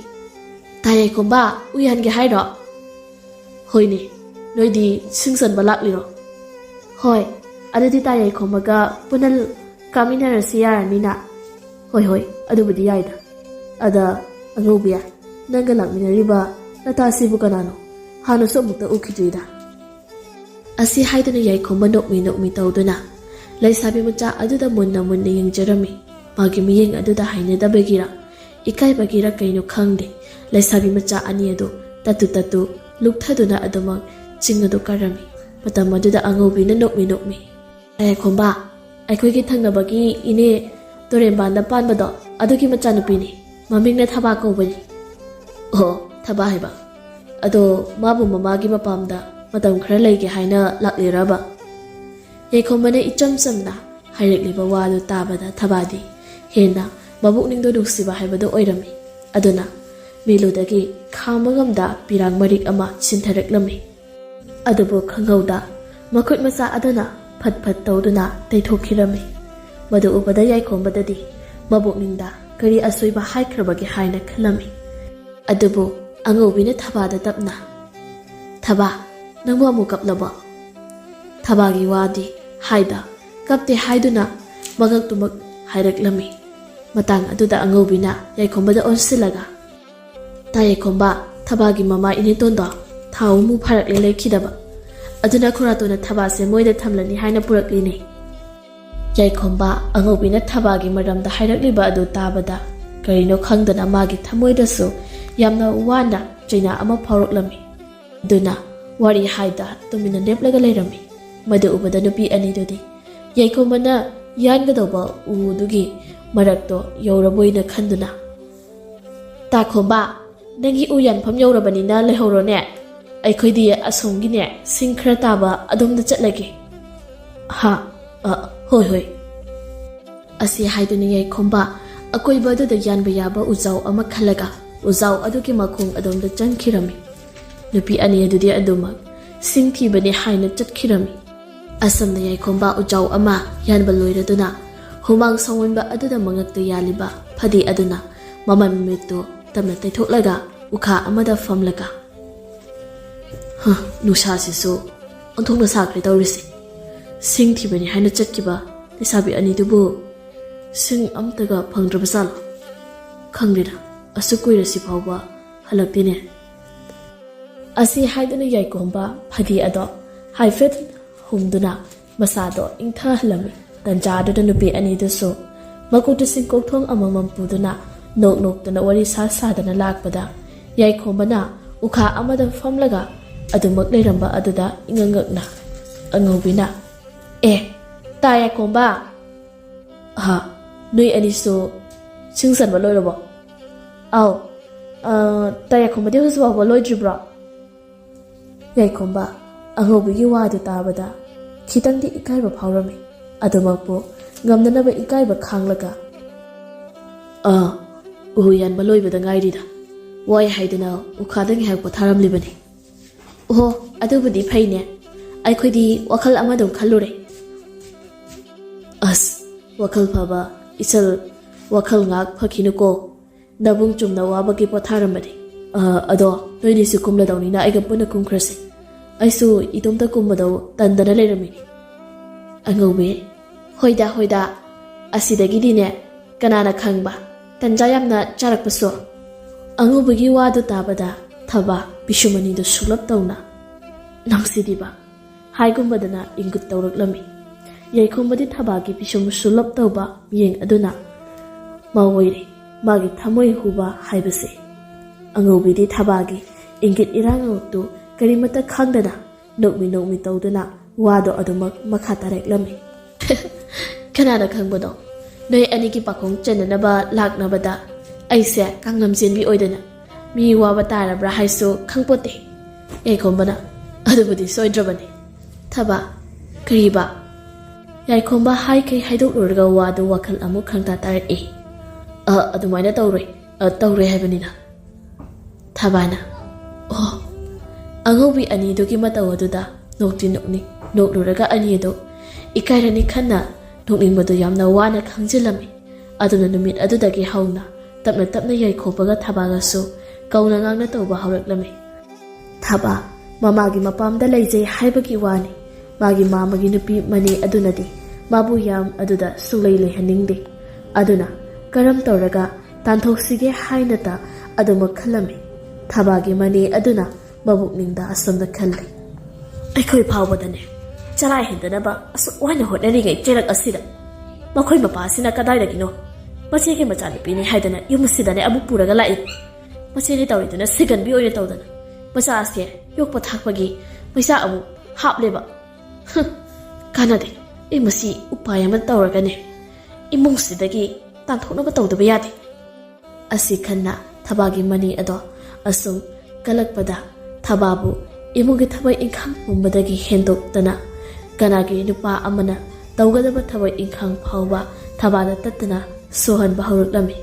"ꯇꯥ ꯌꯥꯏꯈꯣꯝꯕ, ꯎ ꯌꯥꯟꯒꯦ ꯍꯥꯏꯔꯣ?" "ꯍꯣꯏꯅꯦ, ꯅꯣꯏꯗꯤ ꯁꯤꯡ ꯆꯟꯕ ꯂꯥꯛꯂꯤꯔꯣ?" "ꯍꯣꯏ, ꯑꯗꯨꯗꯤ ꯇꯥ ꯌꯥꯏꯈꯣꯝꯕꯒ ꯄꯨꯟꯅ ꯀꯥꯃꯤꯟꯅꯔꯁꯤ ꯌꯥꯔꯅꯤꯅ?" "ꯍꯣꯏ, ꯍꯣꯏ, ꯑꯗꯨꯕꯨꯗꯤ ꯌꯥꯏꯗ꯫ ꯑꯗ, ꯑꯉꯧꯕꯤ, ꯅꯪꯒ ꯂꯥꯛꯃꯤꯟꯅꯔꯤꯕ ꯅꯇꯥꯁꯤꯕꯨ ꯀꯅꯥꯅꯣ? ꯍꯥꯟꯅꯁꯨ ꯑꯃꯨꯛꯇ ꯎꯈꯤꯗ꯭ꯔꯤꯗ꯫" ꯑꯁꯤ ꯍꯥꯏꯗꯨꯅ ꯌꯥꯏꯈꯣꯝꯕ ꯅꯣꯛꯃꯤ ꯅꯣꯛꯃꯤ ꯇꯧꯗꯨꯅ ꯂꯩꯁꯥꯕꯤ ꯃꯆꯥ ꯑꯗꯨꯗ ꯃꯨꯟꯅ ꯃꯨꯟꯅ ꯌꯦꯡꯖꯔꯝꯃꯤ꯫ ꯃꯥꯒꯤ ꯃꯤꯠꯌꯦꯡ ꯑꯗꯨꯗ ꯍꯩꯅꯗꯕꯒꯤꯔ, ꯏꯀꯥꯏꯕꯒꯤꯔ ꯀꯩꯅꯣ ꯈꯪꯗꯦ, ꯂꯩꯁꯥꯕꯤ ꯃꯆꯥ ꯑꯅꯤ ꯑꯗꯨ ꯇꯠꯇꯨ ꯇꯠꯇꯨ ꯂꯨꯞꯊꯗꯨꯅ ꯑꯗꯨꯃꯛ ꯆꯤꯡ ꯑꯗꯨ ꯀꯥꯔꯝꯃꯤ꯫ ꯃꯇꯝ ꯑꯗꯨꯗ ꯑꯉꯧꯕꯤꯅ ꯅꯣꯛꯃꯤ ꯅꯣꯛꯃꯤ꯫ "ꯌꯥꯏꯈꯣꯝꯕ, ꯑꯩꯈꯣꯏꯒꯤ ꯊꯪꯅꯕꯒꯤ ꯏꯅꯦ ꯇꯨꯔꯦꯟꯕꯥꯟꯗ ꯄꯥꯟꯕꯗꯣ, ꯑꯗꯨꯒꯤ ꯃꯆꯥꯅꯨꯄꯤꯅꯤ꯫ ꯃꯃꯤꯡꯅ ꯊꯕꯥ ꯀꯧꯕꯅꯤ꯫" "ꯑꯣ, ꯊꯕꯥ ꯍꯥꯏꯕ꯫ ꯑꯗꯣ ꯃꯥꯕꯨ ꯃꯃꯥꯒꯤ ꯃꯄꯥꯝꯗ ꯃꯇꯝ ꯈꯔ ꯂꯩꯒꯦ ꯍꯥꯏꯅ ꯂꯥꯛꯂꯤꯔꯕ?" ꯌꯥꯏꯈꯣꯝꯕꯅ ꯏꯆꯝ ꯆꯝꯅ ꯍꯥꯏꯔꯛꯂꯤꯕ ꯋꯥꯗꯨ ꯇꯥꯕꯗ ꯊꯕꯥꯗꯤ ꯍꯦꯟꯅ ꯃꯕꯨꯛꯅꯤꯡꯗꯣ ꯅꯨꯡꯁꯤꯕ ꯍꯥꯏꯕꯗꯨ ꯑꯣꯏꯔꯝꯃꯤ꯫ ꯑꯗꯨꯅ ꯃꯤꯂꯨꯗꯒꯤ ꯈꯥꯝꯕ ꯉꯝꯗ ꯄꯤꯔꯥꯡ ꯃꯔꯤꯛ ꯑꯃ ꯆꯤꯟꯊꯔꯛꯂꯝꯃꯤ꯫ ꯑꯗꯨꯕꯨ ꯈꯪꯍꯧꯗ ꯃꯈꯨꯠ ꯃꯆꯥ ꯑꯗꯨꯅ ꯐꯠ ꯐꯠ ꯇꯧꯗꯨꯅ ꯇꯩꯊꯣꯛꯈꯤꯔꯝꯃꯤ꯫ ꯃꯗꯨ ꯎꯕꯗ ꯌꯥꯏꯈꯣꯝꯕꯗꯗꯤ ꯃꯕꯨꯛꯅꯤꯡꯗ ꯀꯔꯤ ꯑꯁꯣꯏꯕ ꯍꯥꯏꯈ꯭ꯔꯕꯒꯦ ꯍꯥꯏꯅ ꯈꯜꯂꯝꯃꯤ꯫ ꯑꯗꯨꯕꯨ ꯑꯉꯧꯕꯤꯅ ꯊꯕꯥꯗ ꯇꯞꯅ, "ꯊꯕꯥ, ꯅꯪꯕꯨ ꯑꯃꯨꯛ ꯀꯞꯂꯕꯣ?" ꯊꯕꯥꯒꯤ ꯋꯥꯗꯤ ꯍꯥꯏꯗ ꯀꯞꯇꯦ ꯍꯥꯏꯗꯨꯅ ꯃꯉꯛꯇꯨꯃꯛ ꯍꯥꯏꯔꯛꯂꯝꯃꯤ꯫ ꯃꯇꯥꯡ ꯑꯗꯨꯗ ꯑꯉꯧꯕꯤꯅ ꯌꯥꯏꯈꯣꯝꯕꯗ ꯑꯣꯟꯁꯤꯜꯂꯒ, "ꯇꯥ ꯌꯥꯏꯈꯣꯝꯕ, ꯊꯕꯥꯒꯤ ꯃꯃꯥ ꯏꯅꯦꯇꯣꯟꯗꯣ ꯊꯥ ꯑꯍꯨꯝꯃꯨꯛ ꯐꯥꯔꯛꯂꯦ ꯂꯩꯈꯤꯗꯕ꯫ ꯑꯗꯨꯅ ꯈꯨꯔꯥꯇꯣꯟꯅ ꯊꯕꯥꯁꯦ ꯃꯣꯏꯗ ꯊꯝꯂꯅꯤ ꯍꯥꯏꯅ ꯄꯨꯔꯛꯂꯤꯅꯦ꯫" ꯌꯥꯏꯈꯣꯝꯕ ꯑꯉꯧꯕꯤꯅ ꯊꯕꯥꯒꯤ ꯃꯔꯝꯗ ꯍꯥꯏꯔꯛꯂꯤꯕ ꯑꯗꯨ ꯇꯥꯕꯗ ꯀꯔꯤꯅꯣ ꯈꯪꯗꯅ ꯃꯥꯒꯤ ꯊꯃꯣꯏꯗꯁꯨ ꯌꯥꯝꯅ ꯋꯥꯅ ꯆꯩꯅꯥ ꯑꯃ ꯐꯥꯎꯔꯛꯂꯝꯃꯤ꯫ ꯑꯗꯨꯅ ꯋꯥꯔꯤ ꯍꯥꯏꯗ ꯇꯨꯃꯤꯟꯅ ꯂꯦꯞꯂꯒ ꯂꯩꯔꯝꯃꯤ꯫ ꯃꯗꯨ ꯎꯕꯗ ꯅꯨꯄꯤ ꯑꯅꯤꯗꯨꯗꯤ ꯌꯥꯏꯈꯣꯝꯕꯅ ꯌꯥꯟꯒꯗꯧꯕ ꯎꯗꯨꯒꯤ ꯃꯔꯛꯇꯣ ꯌꯧꯔꯕꯣꯏꯅ ꯈꯟꯗꯨꯅ, "ꯇꯥꯈꯣꯝꯕ, ꯅꯪꯒꯤ ꯎ ꯌꯥꯟꯐꯝ ꯌꯧꯔꯕꯅꯤꯅ ꯂꯩꯍꯧꯔꯣꯅꯦ꯫ ꯑꯩꯈꯣꯏꯗꯤ ꯑꯁꯣꯝꯒꯤꯅꯦ ꯁꯤꯡ ꯈꯔ ꯇꯥꯕ ꯑꯗꯣꯝꯗ ꯆꯠꯂꯒꯦ꯫" "ꯍꯥ? ꯑ, ꯍꯣꯏ, ꯍꯣꯏ꯫" ꯑꯁꯤ ꯍꯥꯏꯗꯨꯅ ꯌꯥꯏꯈꯣꯝꯕ ꯑꯀꯣꯏꯕ ꯑꯗꯨꯗ ꯌꯥꯟꯕ ꯌꯥꯕ ꯎꯖꯥꯎ ꯑꯃ ꯈꯜꯂꯒ ꯎꯖꯥꯎ ꯑꯗꯨꯒꯤ ꯃꯈꯣꯡ ꯑꯗꯣꯝꯗ ꯆꯪꯈꯤꯔꯝꯃꯤ꯫ ꯅꯨꯄꯤ ꯑꯅꯤ ꯑꯗꯨꯗꯤ ꯑꯗꯨꯃꯛ ꯁꯤꯡ ꯊꯤꯕꯅꯤ ꯍꯥꯏꯅ ꯆꯠꯈꯤꯔꯝꯃꯤ꯫ ꯑꯁꯣꯝꯗ ꯌꯥꯏꯈꯣꯝꯕ ꯎꯖꯥꯎ ꯑꯃ ꯌꯥꯟꯕ ꯂꯣꯏꯔꯗꯨꯅ ꯍꯨꯃꯥꯡ ꯁꯧꯃꯟꯕ ꯑꯗꯨꯗ ꯃꯉꯛꯇ ꯌꯥꯜꯂꯤꯕ ꯐꯗꯤ ꯑꯗꯨꯅ ꯃꯃꯥꯏ ꯃꯃꯤꯠꯇꯨ ꯇꯞꯅ ꯇꯩꯊꯣꯛꯂꯒ ꯎꯈꯥ ꯑꯃꯗ ꯐꯝꯂꯒ, "ꯍ, ꯅꯨꯡꯁꯥꯁꯤꯁꯨ ꯑꯣꯟꯊꯣꯛꯅ ꯁꯥꯈ꯭ꯔꯦ ꯇꯧꯔꯤꯁꯦ꯫ ꯁꯤꯡ ꯊꯤꯕꯅꯤ ꯍꯥꯏꯅ ꯆꯠꯈꯤꯕ ꯂꯩꯁꯥꯕꯤ ꯑꯅꯤꯗꯨꯕꯨ ꯁꯤꯡ ꯑꯝꯇꯒ ꯐꯪꯗ꯭ꯔꯕ ꯖꯥꯠꯂꯣ? ꯈꯪꯗꯦꯗ, ꯑꯁꯨꯛ ꯀꯨꯏꯔꯁꯤ ꯐꯥꯎꯕ ꯍꯜꯂꯛꯇꯦꯅꯦ"꯫ ꯑꯁꯤ ꯍꯥꯏꯗꯨꯅ ꯌꯥꯏꯈꯣꯝꯕ ꯐꯗꯤ ꯑꯗꯣ ꯍꯥꯏꯐꯦꯠ ꯍꯨꯝꯗꯨꯅ ꯃꯁꯥꯗꯣ ꯏꯪꯊꯍꯜꯂꯝꯃꯤ꯫ ꯇꯟꯖꯥꯗꯨꯗ ꯅꯨꯄꯤ ꯑꯅꯤꯗꯨꯁꯨ ꯃꯀꯣꯛꯇ ꯁꯤꯡꯀꯣꯛꯊꯣꯡ ꯑꯃꯃꯝ ꯄꯨꯗꯨꯅ ꯅꯣꯛ ꯅꯣꯛꯇꯅ ꯋꯥꯔꯤ ꯁꯥ ꯁꯥꯗꯅ ꯂꯥꯛꯄꯗ, ꯌꯥꯏꯈꯣꯝꯕꯅ ꯎꯈꯥ ꯑꯃꯗ ꯐꯝꯂꯒ ꯑꯗꯨꯃꯛ ꯂꯩꯔꯝꯕ ꯑꯗꯨꯗ ꯏꯉꯛ ꯉꯛꯅ ꯑꯉꯧꯕꯤꯅ, "ꯑꯦ, ꯇꯥ ꯌꯥꯏꯈꯣꯝꯕ!" "ꯑꯍ, ꯅꯣꯏ ꯑꯅꯤꯁꯨ ꯁꯤꯡ ꯆꯟꯕ ꯂꯣꯏꯔꯕꯣ?" "ꯑꯥꯎ, ꯑ, ꯇꯥ ꯌꯥꯏꯈꯣꯝꯕꯗꯤ ꯍꯧꯖꯤꯛ ꯐꯥꯎꯕ ꯂꯣꯏꯗ꯭ꯔꯤꯕ꯭ꯔꯣ?" ꯌꯥꯏꯈꯣꯝꯕ ꯑꯉꯧꯕꯤꯒꯤ ꯋꯥꯗꯨ ꯇꯥꯕꯗ ꯈꯤꯇꯪꯗꯤ ꯏꯀꯥꯏꯕ ꯐꯥꯎꯔꯝꯃꯤ꯫ ꯑꯗꯨꯃꯛꯄꯨ ꯉꯝꯅꯅꯕ ꯏꯀꯥꯏꯕ ꯈꯥꯡꯂꯒ, "ꯑꯥ, ꯎ ꯌꯥꯟꯕ ꯂꯣꯏꯕꯗ ꯉꯥꯏꯔꯤꯗ꯫ ꯋꯥꯏ ꯍꯥꯏꯗꯅ ꯎꯈꯥꯗ ꯉꯥꯏꯍꯥꯛ ꯄꯣꯊꯥꯔꯝꯂꯤꯕꯅꯤ"꯫ "ꯑꯣꯍꯣ, ꯑꯗꯨꯕꯨꯗꯤ ꯐꯩꯅꯦ꯫ ꯑꯩꯈꯣꯏꯗꯤ ꯋꯥꯈꯜ ꯑꯃꯗꯨꯝ ꯈꯜꯂꯨꯔꯦ"꯫ "ꯑꯁ, ꯋꯥꯈꯜ ꯐꯕ ꯏꯆꯜ, ꯋꯥꯈꯜ ꯉꯥꯛ ꯐꯈꯤꯅꯨꯀꯣ꯫ ꯅꯕꯨꯡ ꯆꯨꯝꯅ ꯋꯥꯕꯒꯤ ꯄꯣꯊꯥꯔꯝꯕꯅꯤ꯫ ꯑ, ꯑꯗꯣ ꯅꯣꯏꯅꯤꯁꯨ ꯀꯨꯝꯂꯗꯧꯅꯤꯅ ꯑꯩꯒ ꯄꯨꯟꯅ ꯀꯨꯝꯈ꯭ꯔꯁꯤ꯫ ꯑꯩꯁꯨ ꯏꯇꯣꯝꯇ ꯀꯨꯝꯕꯗꯣ ꯇꯟꯗꯅ ꯂꯩꯔꯝꯃꯤꯅꯤ"꯫ ꯑꯉꯧꯕꯤ, "ꯍꯣꯏꯗ, ꯍꯣꯏꯗ, ꯑꯁꯤꯗꯒꯤꯗꯤꯅꯦ, ꯀꯅꯥꯅ ꯈꯪꯕ, ꯇꯟꯖꯥ ꯌꯥꯝꯅ ꯆꯥꯔꯛꯄꯁꯨ"꯫ ꯑꯉꯧꯕꯒꯤ ꯋꯥꯗꯨ ꯇꯥꯕꯗ ꯊꯕꯥ ꯄꯤꯁꯨꯝ ꯑꯅꯤꯗꯨ ꯁꯨꯛꯂꯞ ꯇꯧꯅ, "ꯅꯪꯁꯤꯗꯤꯕ" ꯍꯥꯏꯒꯨꯝꯕꯗꯅ ꯏꯪꯒꯨꯠ ꯇꯧꯔꯛꯂꯝꯃꯤ꯫ ꯌꯥꯏꯈꯣꯝꯕꯗꯤ ꯊꯕꯥꯒꯤ ꯄꯤꯁꯨꯝ ꯁꯨꯂꯞ ꯇꯧꯕ ꯃꯤꯠꯌꯦꯡ ꯑꯗꯨꯅ ꯃꯥꯑꯣꯏꯔꯦ, ꯃꯥꯒꯤ ꯊꯃꯣꯏ ꯍꯨꯕ ꯍꯥꯏꯕꯁꯦ꯫ ꯑꯉꯧꯕꯤꯗꯤ ꯊꯕꯥꯒꯤ ꯏꯪꯒꯤꯠ ꯏꯔꯥꯡ ꯑꯗꯨ ꯀꯔꯤꯃꯠꯇ ꯈꯪꯗꯅ ꯅꯣꯛꯃꯤ ꯅꯣꯛꯃꯤ ꯇꯧꯗꯨꯅ ꯋꯥꯗꯣ ꯑꯗꯨꯃꯛ ꯃꯈꯥ ꯇꯥꯔꯛꯂꯝꯃꯤ꯫ "ꯀꯅꯥꯅ ꯈꯪꯕꯅꯣ? ꯅꯣꯏ ꯑꯅꯤꯒꯤ ꯄꯥꯈꯣꯡ ꯆꯟꯅꯅꯕ ꯂꯥꯛꯅꯕꯗ ꯑꯩꯁꯦ ꯀꯥꯡꯂꯝ ꯆꯦꯟꯕꯤ ꯑꯣꯏꯗꯅ ꯃꯤ ꯋꯥꯕ ꯇꯥꯔꯕ꯭ꯔꯥ ꯍꯥꯏꯁꯨ ꯈꯪꯄꯣꯠꯇꯦ"꯫ ꯌꯥꯏꯈꯣꯝꯕꯅ, "ꯑꯗꯨꯕꯨꯗꯤ ꯁꯣꯏꯗ꯭ꯔꯕꯅꯤ"꯫ ꯊꯕꯥ, "ꯀꯔꯤꯕ?" ꯌꯥꯏꯈꯣꯝꯕ ꯍꯥꯏꯈꯩ ꯍꯥꯏꯗꯣꯛꯂꯨꯔꯒ ꯋꯥꯗꯨ ꯋꯥꯈꯜ ꯑꯃꯨꯛ ꯈꯪꯇꯥ ꯇꯥꯔꯛꯏ꯫ "ꯑ, ꯑꯗꯨꯃꯥꯏꯅ ꯇꯧꯔꯣꯏ꯫ ꯑ, ꯇꯧꯔꯣꯏ ꯍꯥꯏꯕꯅꯤꯅ"꯫ ꯊꯕꯥꯅ, "ꯑꯣ, ꯑꯉꯧꯕꯤ ꯑꯅꯤꯗꯨꯒꯤ ꯃꯇꯧ ꯑꯗꯨꯗ ꯅꯣꯛꯇꯤ ꯅꯣꯛꯅꯤꯡ, ꯅꯣꯛꯂꯨꯔꯒ ꯑꯅꯤ ꯑꯗꯨ ꯏꯀꯥꯏꯔꯅꯤ ꯈꯟꯅ ꯅꯣꯛꯅꯤꯡꯕꯗꯨ ꯌꯥꯝꯅ ꯋꯥꯅ ꯈꯪꯖꯤꯜꯂꯝꯃꯤ꯫ ꯑꯗꯨꯅ ꯅꯨꯃꯤꯠ ꯑꯗꯨꯗꯒꯤ ꯍꯧꯅ ꯇꯞꯅ ꯇꯞꯅ ꯌꯥꯏꯈꯣꯝꯕꯒ ꯊꯕꯥꯒꯁꯨ ꯀꯧꯅ ꯉꯥꯡꯅ ꯇꯧꯕ ꯍꯧꯔꯛꯂꯝꯃꯤ꯫ ꯊꯕꯥ ꯃꯃꯥꯒꯤ ꯃꯄꯥꯝꯗ ꯂꯩꯖꯩ ꯍꯥꯏꯕꯒꯤ ꯋꯥꯅꯤ, ꯃꯥꯒꯤ ꯃꯥꯃꯒꯤ ꯅꯨꯄꯤ ꯃꯅꯦ ꯑꯗꯨꯅꯗꯤ ꯃꯥꯕꯨ ꯌꯥꯝ ꯑꯗꯨꯗ ꯁꯨꯡꯂꯩ ꯂꯩꯍꯟꯅꯤꯡꯗꯦ꯫ ꯑꯗꯨꯅ ꯀꯔꯝ ꯇꯧꯔꯒ ꯇꯥꯟꯊꯣꯛꯁꯤꯒꯦ ꯍꯥꯏꯅꯇ ꯑꯗꯨꯃꯛ ꯈꯜꯂꯝꯃꯤ꯫ ꯊꯕꯥꯒꯤ ꯃꯅꯦ ꯑꯗꯨꯅ ꯃꯕꯨꯛꯅꯤꯡꯗ ꯑꯁꯨꯝꯅ ꯈꯜꯂꯤ, "ꯑꯩꯈꯣꯏ ꯐꯥꯎꯕꯗꯅꯦ ꯆꯔꯥ ꯍꯦꯟꯗꯅꯕ ꯑꯁꯨꯛ ꯋꯥꯅ ꯍꯣꯠꯅꯔꯤꯉꯩ ꯆꯩꯔꯛ ꯑꯁꯤꯗ ꯃꯈꯣꯏ ꯃꯄꯥꯁꯤꯅ ꯀꯗꯥꯏꯗꯒꯤꯅꯣ ꯃꯆꯦꯒꯤ ꯃꯆꯥꯅꯨꯄꯤꯅꯤ ꯍꯥꯏꯗꯅ ꯌꯨꯝ ꯑꯁꯤꯗꯅꯦ ꯑꯃꯨꯛ ꯄꯨꯔꯒ ꯂꯥꯛꯏ꯫ ꯃꯆꯦꯅꯤ ꯇꯧꯔꯤꯗꯨꯅ ꯁꯤꯒꯟꯕꯤ ꯑꯣꯏꯅ ꯇꯧꯗꯅ ꯃꯆꯥ ꯑꯁꯦ ꯌꯣꯛꯄ ꯊꯥꯛꯄꯒꯤ ꯄꯩꯁꯥ ꯑꯃꯨꯛ ꯍꯥꯞꯂꯦꯕ꯫ ꯍꯨꯝ, ꯀꯥꯟꯅꯗꯦ꯫ ꯑꯩ ꯃꯁꯤ ꯎꯄꯥꯏ ꯑꯃ ꯇꯧꯔꯒꯅꯦ ꯏꯃꯨꯡꯁꯤꯗꯒꯤ ꯇꯥꯟꯊꯣꯛꯅꯕ ꯇꯧꯗꯕ ꯌꯥꯗꯦ"꯫ ꯑꯁꯤ ꯈꯟꯅ ꯊꯕꯥꯒꯤ ꯃꯅꯦ ꯑꯗꯣ ꯑꯁꯨꯝ ꯀꯜꯂꯛꯄꯗ ꯊꯕꯥꯕꯨ ꯏꯃꯨꯡꯒꯤ ꯊꯕꯛ ꯏꯪꯈꯥꯡ ꯄꯨꯝꯕꯗꯒꯤ ꯍꯦꯟꯗꯣꯛꯇꯅ ꯀꯅꯥꯒꯤ ꯅꯨꯄꯥ ꯑꯃꯅ ꯇꯧꯒꯗꯕ ꯊꯕꯛ ꯏꯪꯈꯥꯡ ꯐꯥꯎꯕ ꯊꯕꯥꯗ ꯇꯠꯇꯅ ꯁꯨꯍꯟꯕ ꯍꯧꯔꯛꯂꯝꯃꯤ꯫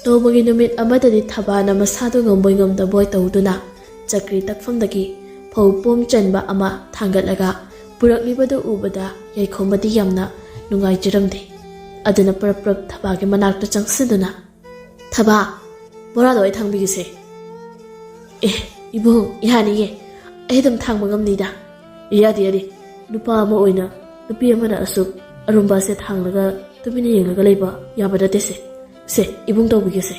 ꯅꯣꯡꯃꯒꯤ ꯅꯨꯃꯤꯠ ꯑꯃꯗꯗꯤ ꯊꯕꯥꯅ ꯃꯁꯥꯗꯨ ꯉꯝꯕꯣꯏ ꯉꯝꯗꯕꯣꯏ ꯇꯧꯗꯨꯅ ꯆꯀ꯭ꯔꯤ ꯇꯛꯐꯝꯗꯒꯤ ꯐꯧ ꯄꯣꯝ ꯆꯟꯕ ꯑꯃ ꯊꯥꯡꯒꯠꯂꯒ ꯄꯨꯔꯛꯂꯤꯕꯗꯨ ꯎꯕꯗ ꯌꯥꯏꯈꯣꯝꯕꯗꯤ ꯌꯥꯝꯅ ꯅꯨꯡꯉꯥꯏꯖꯔꯝꯗꯦ꯫ ꯑꯗꯨꯅ ꯄ꯭ꯔꯞ ꯄ꯭ꯔꯞ ꯊꯕꯥꯒꯤ ꯃꯅꯥꯛꯇ ꯆꯪꯁꯤꯟꯗꯨꯅ, "ꯊꯕꯥ, ꯕꯣꯔꯥꯗꯣ ꯑꯩ ꯊꯥꯡꯕꯤꯒꯦꯁꯦ"꯫ "ꯑꯦ, ꯏꯕꯨꯡ, ꯌꯥꯅꯤꯌꯦ꯫ ꯑꯩ ꯑꯗꯨꯝ ꯊꯥꯡꯕ ꯉꯝꯅꯤꯗ"꯫ "ꯌꯥꯗꯦ, ꯌꯥꯗꯦ꯫ ꯅꯨꯄꯥ ꯑꯃ ꯑꯣꯏꯅ ꯅꯨꯄꯤ ꯑꯃꯅ ꯑꯁꯨꯛ ꯑꯔꯨꯝꯕꯁꯦ ꯊꯥꯡꯂꯒ ꯇꯨꯃꯤꯟꯅ ꯌꯦꯡꯂꯒ ꯂꯩꯕ ꯌꯥꯕ ꯅꯠꯇꯦꯁꯦ꯫ ꯁꯦ, ꯏꯕꯨꯡ ꯇꯧꯕꯤꯒꯦꯁꯦ"꯫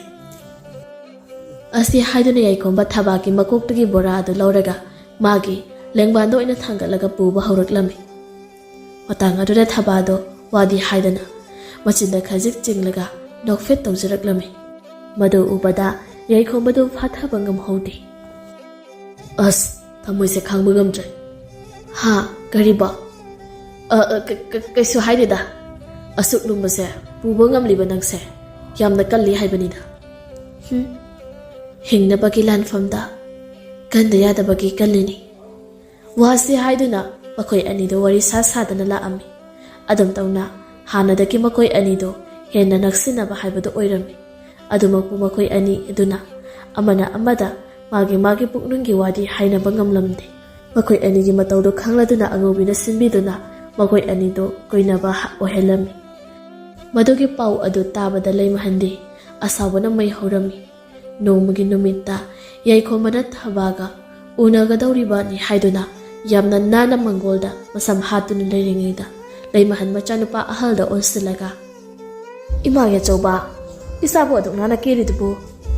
ꯑꯁꯤ ꯍꯥꯏꯗꯨꯅ ꯌꯥꯏꯈꯣꯝꯕ ꯊꯕꯥꯒꯤ ꯃꯀꯣꯛꯇꯒꯤ ꯕꯣꯔꯥ ꯑꯗꯨ ꯂꯧꯔꯒ ꯃꯥꯒꯤ ꯂꯦꯡꯕꯥꯟꯗ ꯑꯣꯏꯅ ꯊꯥꯡꯒꯠꯂꯒ ꯄꯨꯕ ꯍꯧꯔꯛꯂꯝꯃꯤ꯫ ꯃꯇꯥꯡ ꯑꯗꯨꯗ ꯊꯕꯥꯗꯣ ꯋꯥꯗꯤ ꯍꯥꯏꯗꯅ ꯃꯆꯤꯟꯗ ꯈꯖꯤꯛ ꯆꯤꯡꯂꯒ ꯅꯣꯛꯐꯦꯠ ꯇꯧꯖꯔꯛꯂꯝꯃꯤ꯫ ꯃꯗꯨ ꯎꯕꯗ ꯌꯥꯏꯈꯣꯝꯕꯗꯨ ꯐꯥꯊꯕ ꯉꯝꯍꯧꯗꯦ꯫ "ꯑꯁ, ꯊꯃꯣꯏꯁꯦ ꯈꯥꯡꯕ ꯉꯝꯗ꯭ꯔꯦ"꯫ "ꯍꯥ? ꯀꯔꯤꯕ?" "ꯑ, ꯑ, ꯀ-, ꯀ-, ꯀꯩꯁꯨ ꯍꯥꯏꯗꯦꯗ꯫ ꯑꯁꯨꯛ ꯂꯨꯝꯕꯁꯦ ꯄꯨꯕ ꯉꯝꯂꯤꯕ ꯅꯪꯁꯦ ꯌꯥꯝꯅ ꯀꯜꯂꯤ ꯍꯥꯏꯕꯅꯤꯗ"꯫ "ꯍꯨꯝ, ꯍꯤꯡꯅꯕꯒꯤ ꯂꯥꯟꯐꯝꯗ ꯀꯟꯗ ꯌꯥꯗꯕꯒꯤ ꯀꯜꯂꯤꯅꯤ"꯫ ꯋꯥꯁꯤ ꯍꯥꯏꯗꯨꯅ ꯃꯈꯣꯏ ꯑꯅꯤꯗꯨ ꯋꯥꯔꯤ ꯁꯥ ꯁꯥꯗꯅ ꯂꯥꯛꯑꯝꯃꯤ꯫ ꯑꯗꯨꯝ ꯇꯧꯅ ꯍꯥꯟꯅꯗꯒꯤ ꯃꯈꯣꯏ ꯑꯅꯤꯗꯨ ꯍꯦꯟꯅ ꯅꯛꯁꯤꯟꯅꯕ ꯍꯥꯏꯕꯗꯨ ꯑꯣꯏꯔꯝꯃꯤ꯫ ꯑꯗꯨꯃꯛꯄꯨ ꯃꯈꯣꯏ ꯑꯅꯤ ꯑꯗꯨꯅ ꯑꯃꯅ ꯑꯃꯗ ꯃꯥꯒꯤ ꯃꯥꯒꯤ ꯄꯨꯛꯅꯨꯡꯒꯤ ꯋꯥꯗꯤ ꯍꯥꯏꯅꯕ ꯉꯝꯂꯝꯗꯦ꯫ ꯃꯈꯣꯏ ꯑꯅꯤꯒꯤ ꯃꯇꯧꯗꯨ ꯈꯪꯂꯗꯨꯅ ꯑꯉꯧꯕꯤꯅ ꯁꯤꯟꯕꯤꯗꯨꯅ ꯃꯈꯣꯏ ꯑꯅꯤꯗꯨ ꯀꯣꯏꯅꯕ ꯍ-, ꯑꯣꯏꯍꯜꯂꯝꯃꯤ꯫ ꯃꯗꯨꯒꯤ ꯄꯥꯎ ꯑꯗꯨ ꯇꯥꯕꯗ ꯂꯩꯃꯍꯟꯗꯤ ꯑꯁꯥꯎꯕꯅ ꯃꯩ ꯍꯧꯔꯝꯃꯤ꯫ ꯅꯣꯡꯃꯒꯤ ꯅꯨꯃꯤꯠꯇ ꯌꯥꯏꯈꯣꯝꯕꯅ ꯊꯕꯥꯒ ꯎꯅꯒꯗꯧꯔꯤꯕꯅꯤ ꯍꯥꯏꯗꯨꯅ ꯌꯥꯝꯅ ꯅꯥꯟꯅ ꯃꯪꯒꯣꯜꯗ ꯃꯁꯝ ꯍꯥꯠꯇꯨꯅ ꯂꯩꯔꯤꯉꯩꯗ ꯂꯩꯃꯍꯟ ꯃꯆꯥꯅꯨꯄꯥ ꯑꯍꯜꯗ ꯑꯣꯟꯁꯤꯜꯂꯒ, "ꯏꯃꯥꯒꯤ ꯑꯆꯧꯕ, ꯏꯆꯥꯕꯨ ꯑꯗꯨꯛ ꯅꯥꯟꯅ ꯀꯦꯔꯤꯗꯨꯕꯨ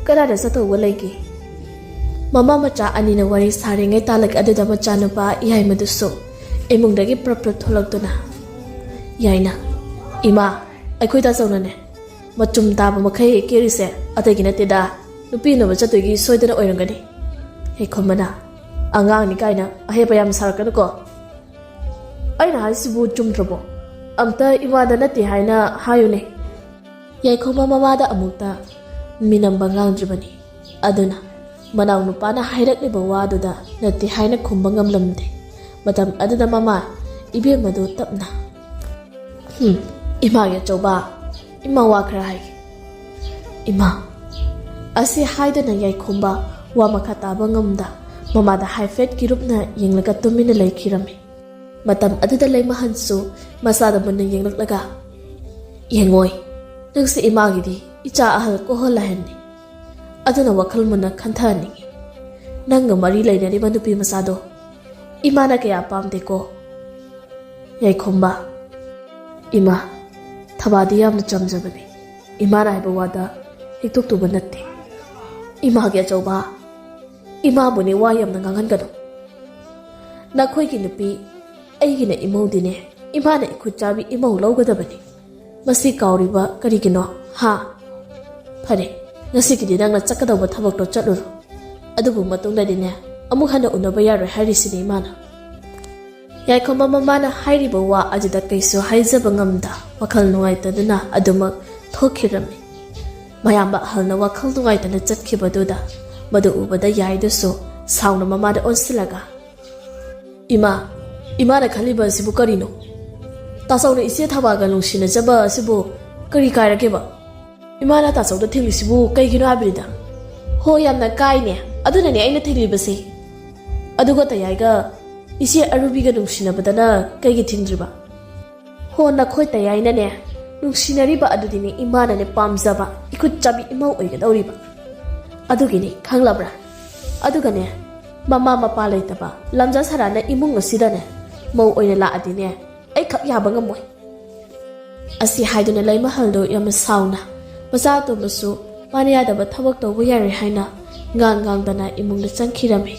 ꯀꯗꯥꯏꯗ ꯆꯠꯇꯧꯕ ꯂꯩꯒꯦ?" ꯃꯃꯥ ꯃꯆꯥ ꯑꯅꯤꯅ ꯋꯥꯔꯤ ꯁꯥꯔꯤꯉꯩ ꯇꯥꯂꯛ ꯑꯗꯨꯗ ꯃꯆꯥꯅꯨꯄꯥ ꯌꯥꯏꯃꯗꯨꯁꯨ ꯏꯃꯨꯡꯗꯒꯤ ꯄ꯭ꯔꯞ ꯄ꯭ꯔꯞ ꯊꯣꯛꯂꯛꯇꯨꯅ, ꯌꯥꯏꯅ, "ꯏꯃꯥ, ꯑꯩꯈꯣꯏ ꯇꯥꯆꯧꯅꯅꯦ ꯃꯆꯨꯝ ꯇꯥꯕ ꯃꯈꯩ ꯀꯦꯔꯤꯁꯦ ꯑꯇꯩꯒꯤ ꯅꯠꯇꯦꯗ, ꯅꯨꯄꯤ ꯎꯅꯕ ꯆꯠꯇꯣꯏꯒꯤ ꯁꯣꯏꯗꯅ ꯑꯣꯏꯔꯝꯒꯅꯤ꯫" ꯌꯥꯏꯈꯣꯝꯕꯅ, "ꯑꯉꯥꯡꯅꯤ ꯀꯥꯏꯅ ꯑꯍꯦꯄ ꯌꯥꯝ ꯁꯥꯔꯛꯀꯅꯨꯀꯣ꯫ ꯑꯩꯅ ꯍꯥꯏꯁꯤꯕꯨ ꯆꯨꯝꯗ꯭ꯔꯕꯣ? ꯑꯝꯇ ꯏꯃꯥꯗ ꯅꯠꯇꯦ ꯍꯥꯏꯅ ꯍꯥꯏꯌꯨꯅꯦ꯫" ꯌꯥꯏꯈꯣꯝꯕ ꯃꯃꯥꯗ ꯑꯃꯨꯛꯇ ꯃꯤꯅꯝꯕ ꯉꯥꯡꯗ꯭ꯔꯤꯕꯅꯤ꯫ ꯑꯗꯨꯅ ꯃꯅꯥꯎ ꯅꯨꯄꯥꯅ ꯍꯥꯏꯔꯛꯂꯤꯕ ꯋꯥꯗꯨꯗ ꯅꯠꯇꯦ ꯍꯥꯏꯅ ꯈꯨꯝꯕ ꯉꯝꯂꯝꯗꯦ꯫ ꯃꯇꯝ ꯑꯗꯨꯗ ꯃꯃꯥ ꯏꯕꯦꯝꯃꯗꯨ ꯇꯞꯅ, "ꯍꯨꯝ, ꯏꯃꯥꯒꯤ ꯑꯆꯧꯕ, ꯏꯃꯥ ꯋꯥ ꯈꯔ ꯍꯥꯏꯒꯦ꯫" "ꯏꯃꯥ꯫" ꯑꯁꯤ ꯍꯥꯏꯗꯅ ꯌꯥꯏꯈꯣꯝꯕ ꯋꯥ ꯃꯈꯥ ꯇꯥꯕ ꯉꯝꯗ ꯃꯃꯥꯗ ꯍꯥꯏꯐꯦꯠ ꯀꯤꯔꯨꯞꯅ ꯌꯦꯡꯂꯒ ꯇꯨꯃꯤꯟꯅ ꯂꯩꯈꯤꯔꯝꯃꯤ꯫ ꯃꯇꯝ ꯑꯗꯨꯗ ꯂꯩꯃꯍꯟꯁꯨ ꯃꯆꯥꯗ ꯃꯨꯟꯅ ꯌꯦꯡꯂꯛꯂꯒ, "ꯌꯦꯡꯉꯣꯏ, ꯅꯪꯁꯦ ꯏꯃꯥꯒꯤꯗꯤ ꯏꯆꯥ ꯑꯍꯜ ꯀꯣꯍꯜ ꯑꯍꯟꯅꯤ꯫ ꯑꯗꯨꯅ ꯋꯥꯈꯜ ꯃꯨꯟꯅ ꯈꯟꯊꯍꯟꯅꯤꯡꯉꯤ꯫ ꯅꯪꯒ ꯃꯔꯤ ꯂꯩꯅꯔꯤꯕ ꯅꯨꯄꯤ ꯃꯆꯥꯗꯣ ꯏꯃꯥꯅ ꯀꯌꯥ ꯄꯥꯝꯗꯦꯀꯣ꯫" ꯌꯥꯏꯈꯣꯝꯕ, "ꯏꯃꯥ, ꯊꯕꯥꯗꯤ ꯌꯥꯝꯅ ꯆꯝꯖꯕꯅꯤ꯫ ꯏꯃꯥꯅ ꯍꯥꯏꯕ ꯋꯥꯗ ꯍꯤꯛꯇꯣꯛꯇꯨꯕ ꯅꯠꯇꯦ꯫ ꯏꯃꯥꯒꯤ ꯑꯆꯧꯕ, ꯏꯃꯥꯕꯨꯅꯦ ꯋꯥ ꯌꯥꯝꯅ ꯉꯥꯡꯍꯟꯒꯅꯨ꯫ ꯅꯈꯣꯏꯒꯤ ꯅꯨꯄꯤ ꯑꯩꯒꯤꯅ ꯏꯃꯧꯗꯤꯅꯦ, ꯏꯃꯥꯅ ꯏꯈꯨꯠ ꯆꯥꯕꯤ ꯏꯃꯧ ꯂꯧꯒꯗꯕꯅꯤ꯫ ꯃꯁꯤ ꯀꯥꯎꯔꯤꯕ ꯀꯔꯤꯒꯤꯅꯣ, ꯍꯥ? ꯐꯔꯦ, ꯉꯁꯤꯒꯤꯗꯤ ꯅꯪꯅ ꯆꯠꯀꯗꯧꯕ ꯊꯕꯛꯇꯣ ꯆꯠꯂꯨꯔꯣ꯫ ꯑꯗꯨꯕꯨ ꯃꯇꯨꯡꯗꯗꯤꯅꯦ, ꯑꯃꯨꯛ ꯍꯟꯅ ꯎꯅꯕ ꯌꯥꯔꯣꯏ ꯍꯥꯏꯔꯤꯁꯤꯅꯤ ꯏꯃꯥꯅ꯫" ꯌꯥꯏꯈꯣꯝꯕ ꯃꯃꯥꯅ ꯍꯥꯏꯔꯤꯕ ꯋꯥ ꯑꯗꯨꯗ ꯀꯩꯁꯨ ꯍꯥꯏꯖꯕ ꯉꯝꯗ ꯋꯥꯈꯜ ꯅꯨꯡꯉꯥꯏꯇꯗꯨꯅ ꯑꯗꯨꯃꯛ ꯊꯣꯛꯈꯤꯔꯝꯃꯤ꯫ ꯃꯌꯥꯝꯕ ꯑꯍꯜꯅ ꯋꯥꯈꯜ ꯅꯨꯡꯉꯥꯏꯇꯅ ꯆꯠꯈꯤꯕꯗꯨꯗ ꯃꯗꯨ ꯎꯕꯗ ꯌꯥꯏꯗꯨꯁꯨ ꯁꯥꯎꯅ ꯃꯃꯥꯗ ꯑꯣꯟꯁꯤꯜꯂꯒ, "ꯏꯃꯥ, ꯏꯃꯥꯅ ꯈꯜꯂꯤꯕ ꯑꯁꯤꯕꯨ ꯀꯔꯤꯅꯣ? ꯇꯥꯆꯧꯅ ꯏꯆꯦ ꯊꯕꯥꯒ ꯅꯨꯡꯁꯤꯅꯖꯕ ꯑꯁꯤꯕꯨ ꯀꯔꯤ ꯀꯥꯏꯔꯒꯦꯕ? ꯏꯃꯥꯅ ꯇꯥꯆꯧꯗ ꯊꯤꯡꯂꯤꯁꯤꯕꯨ ꯀꯩꯒꯤꯅꯣ ꯍꯥꯏꯕꯅꯤꯗ?" "ꯍꯣ, ꯌꯥꯝꯅ ꯀꯥꯏꯅꯦ꯫ ꯑꯗꯨꯅꯅꯦ ꯑꯩꯅ ꯊꯤꯡꯂꯤꯕꯁꯦ꯫ ꯑꯗꯨꯒ ꯇꯌꯥꯏꯒ ꯏꯆꯦ ꯑꯔꯨꯕꯤꯒ ꯅꯨꯡꯁꯤꯅꯕꯗꯅ ꯀꯩꯒꯤ ꯊꯤꯡꯗ꯭ꯔꯤꯕ? ꯍꯣ, ꯅꯈꯣꯏ ꯇꯌꯥꯏꯅꯅꯦ ꯅꯨꯡꯁꯤꯅꯔꯤꯕ ꯑꯗꯨꯗꯤꯅꯦ ꯏꯃꯥꯅꯅꯦ ꯄꯥꯝꯖꯕ ꯏꯈꯨꯠ ꯆꯥꯕꯤ ꯏꯃꯧ ꯑꯣꯏꯒꯗꯧꯔꯤꯕ꯫ ꯑꯗꯨꯒꯤꯅꯤ, ꯈꯪꯂꯕ꯭ꯔꯥ? ꯑꯗꯨꯒꯅꯦ, ꯃꯃꯥ ꯃꯄꯥ ꯂꯩꯇꯕ ꯂꯝꯖꯥ ꯁꯔꯥꯅ ꯏꯃꯨꯡ ꯑꯁꯤꯗꯅꯦ ꯃꯧ ꯑꯣꯏꯅ ꯂꯥꯛꯑꯗꯤꯅꯦ, ꯑꯩ ꯈꯛ ꯌꯥꯕ ꯉꯝꯃꯣꯏ꯫ ꯑꯁꯤ ꯍꯥꯏꯗꯨꯅ ꯂꯩꯃꯍꯜꯗꯣ ꯌꯥꯝꯅ ꯁꯥꯎꯅ, ꯃꯆꯥ ꯑꯇꯣꯝꯕꯁꯨ ꯃꯥꯅ ꯌꯥꯗꯕ ꯊꯕꯛ ꯇꯧꯕ ꯌꯥꯔꯣꯏ ꯍꯥꯏꯅ ꯉꯥꯡ ꯉꯥꯡꯗꯅ ꯏꯃꯨꯡꯗ ꯆꯪꯈꯤꯔꯝꯃꯤ꯫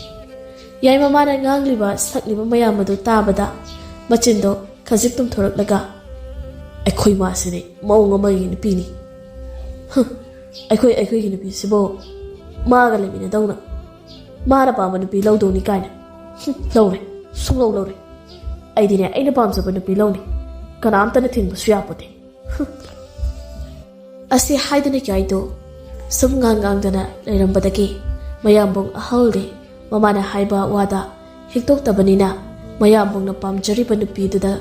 ꯌꯥꯏ ꯃꯃꯥꯅ ꯉꯥꯡꯂꯤꯕ ꯁꯛꯂꯤꯕ ꯃꯌꯥꯝ ꯑꯗꯨ ꯇꯥꯕꯗ ꯃꯆꯤꯟꯗꯣ ꯈꯖꯤꯛ ꯇꯨꯝꯊꯣꯔꯛꯂꯒ, "ꯑꯩꯈꯣꯏ ꯃꯥꯁꯤꯗꯤ ꯃꯑꯣꯡ ꯑꯃꯒꯤ ꯅꯨꯄꯤꯅꯤ꯫ ꯍꯨꯝ, ꯑꯩꯈꯣꯏ ꯑꯩꯈꯣꯏꯒꯤ ꯅꯨꯄꯤꯁꯤꯕꯨ ꯃꯥꯒ ꯂꯩꯃꯤꯟꯅꯗꯧꯅ ꯃꯥꯅ ꯄꯥꯝꯕ ꯅꯨꯄꯤ ꯂꯧꯗꯧꯅꯤ ꯀꯥꯏꯅ꯫ ꯍꯨꯝ, ꯂꯧꯔꯦ, ꯁꯨꯡꯂꯧ ꯂꯧꯔꯦ꯫ ꯑꯩꯗꯤꯅꯦ ꯑꯩꯅ ꯄꯥꯝꯖꯕ ꯅꯨꯄꯤ ꯂꯧꯅꯤ꯫ ꯀꯅꯥꯝꯇꯅ ꯊꯤꯡꯕꯁꯨ ꯌꯥꯄꯣꯠꯇꯦ꯫" ꯍꯨꯝ꯫ ꯑꯁꯤ ꯍꯥꯏꯗꯨꯅ ꯌꯥꯏꯗꯣ ꯁꯨꯝ ꯉꯥꯡ ꯉꯥꯡꯗꯅ ꯂꯩꯔꯝꯕꯗꯒꯤ ꯃꯌꯥꯝꯕꯨꯡ ꯑꯍꯜꯗꯤ ꯃꯃꯥꯅ ꯍꯥꯏꯕ ꯋꯥꯗ ꯍꯤꯛꯇꯣꯛꯇꯕꯅꯤꯅ ꯃꯌꯥꯝꯕꯨꯡꯅ ꯄꯥꯝꯖꯔꯤꯕ ꯅꯨꯄꯤꯗꯨꯗ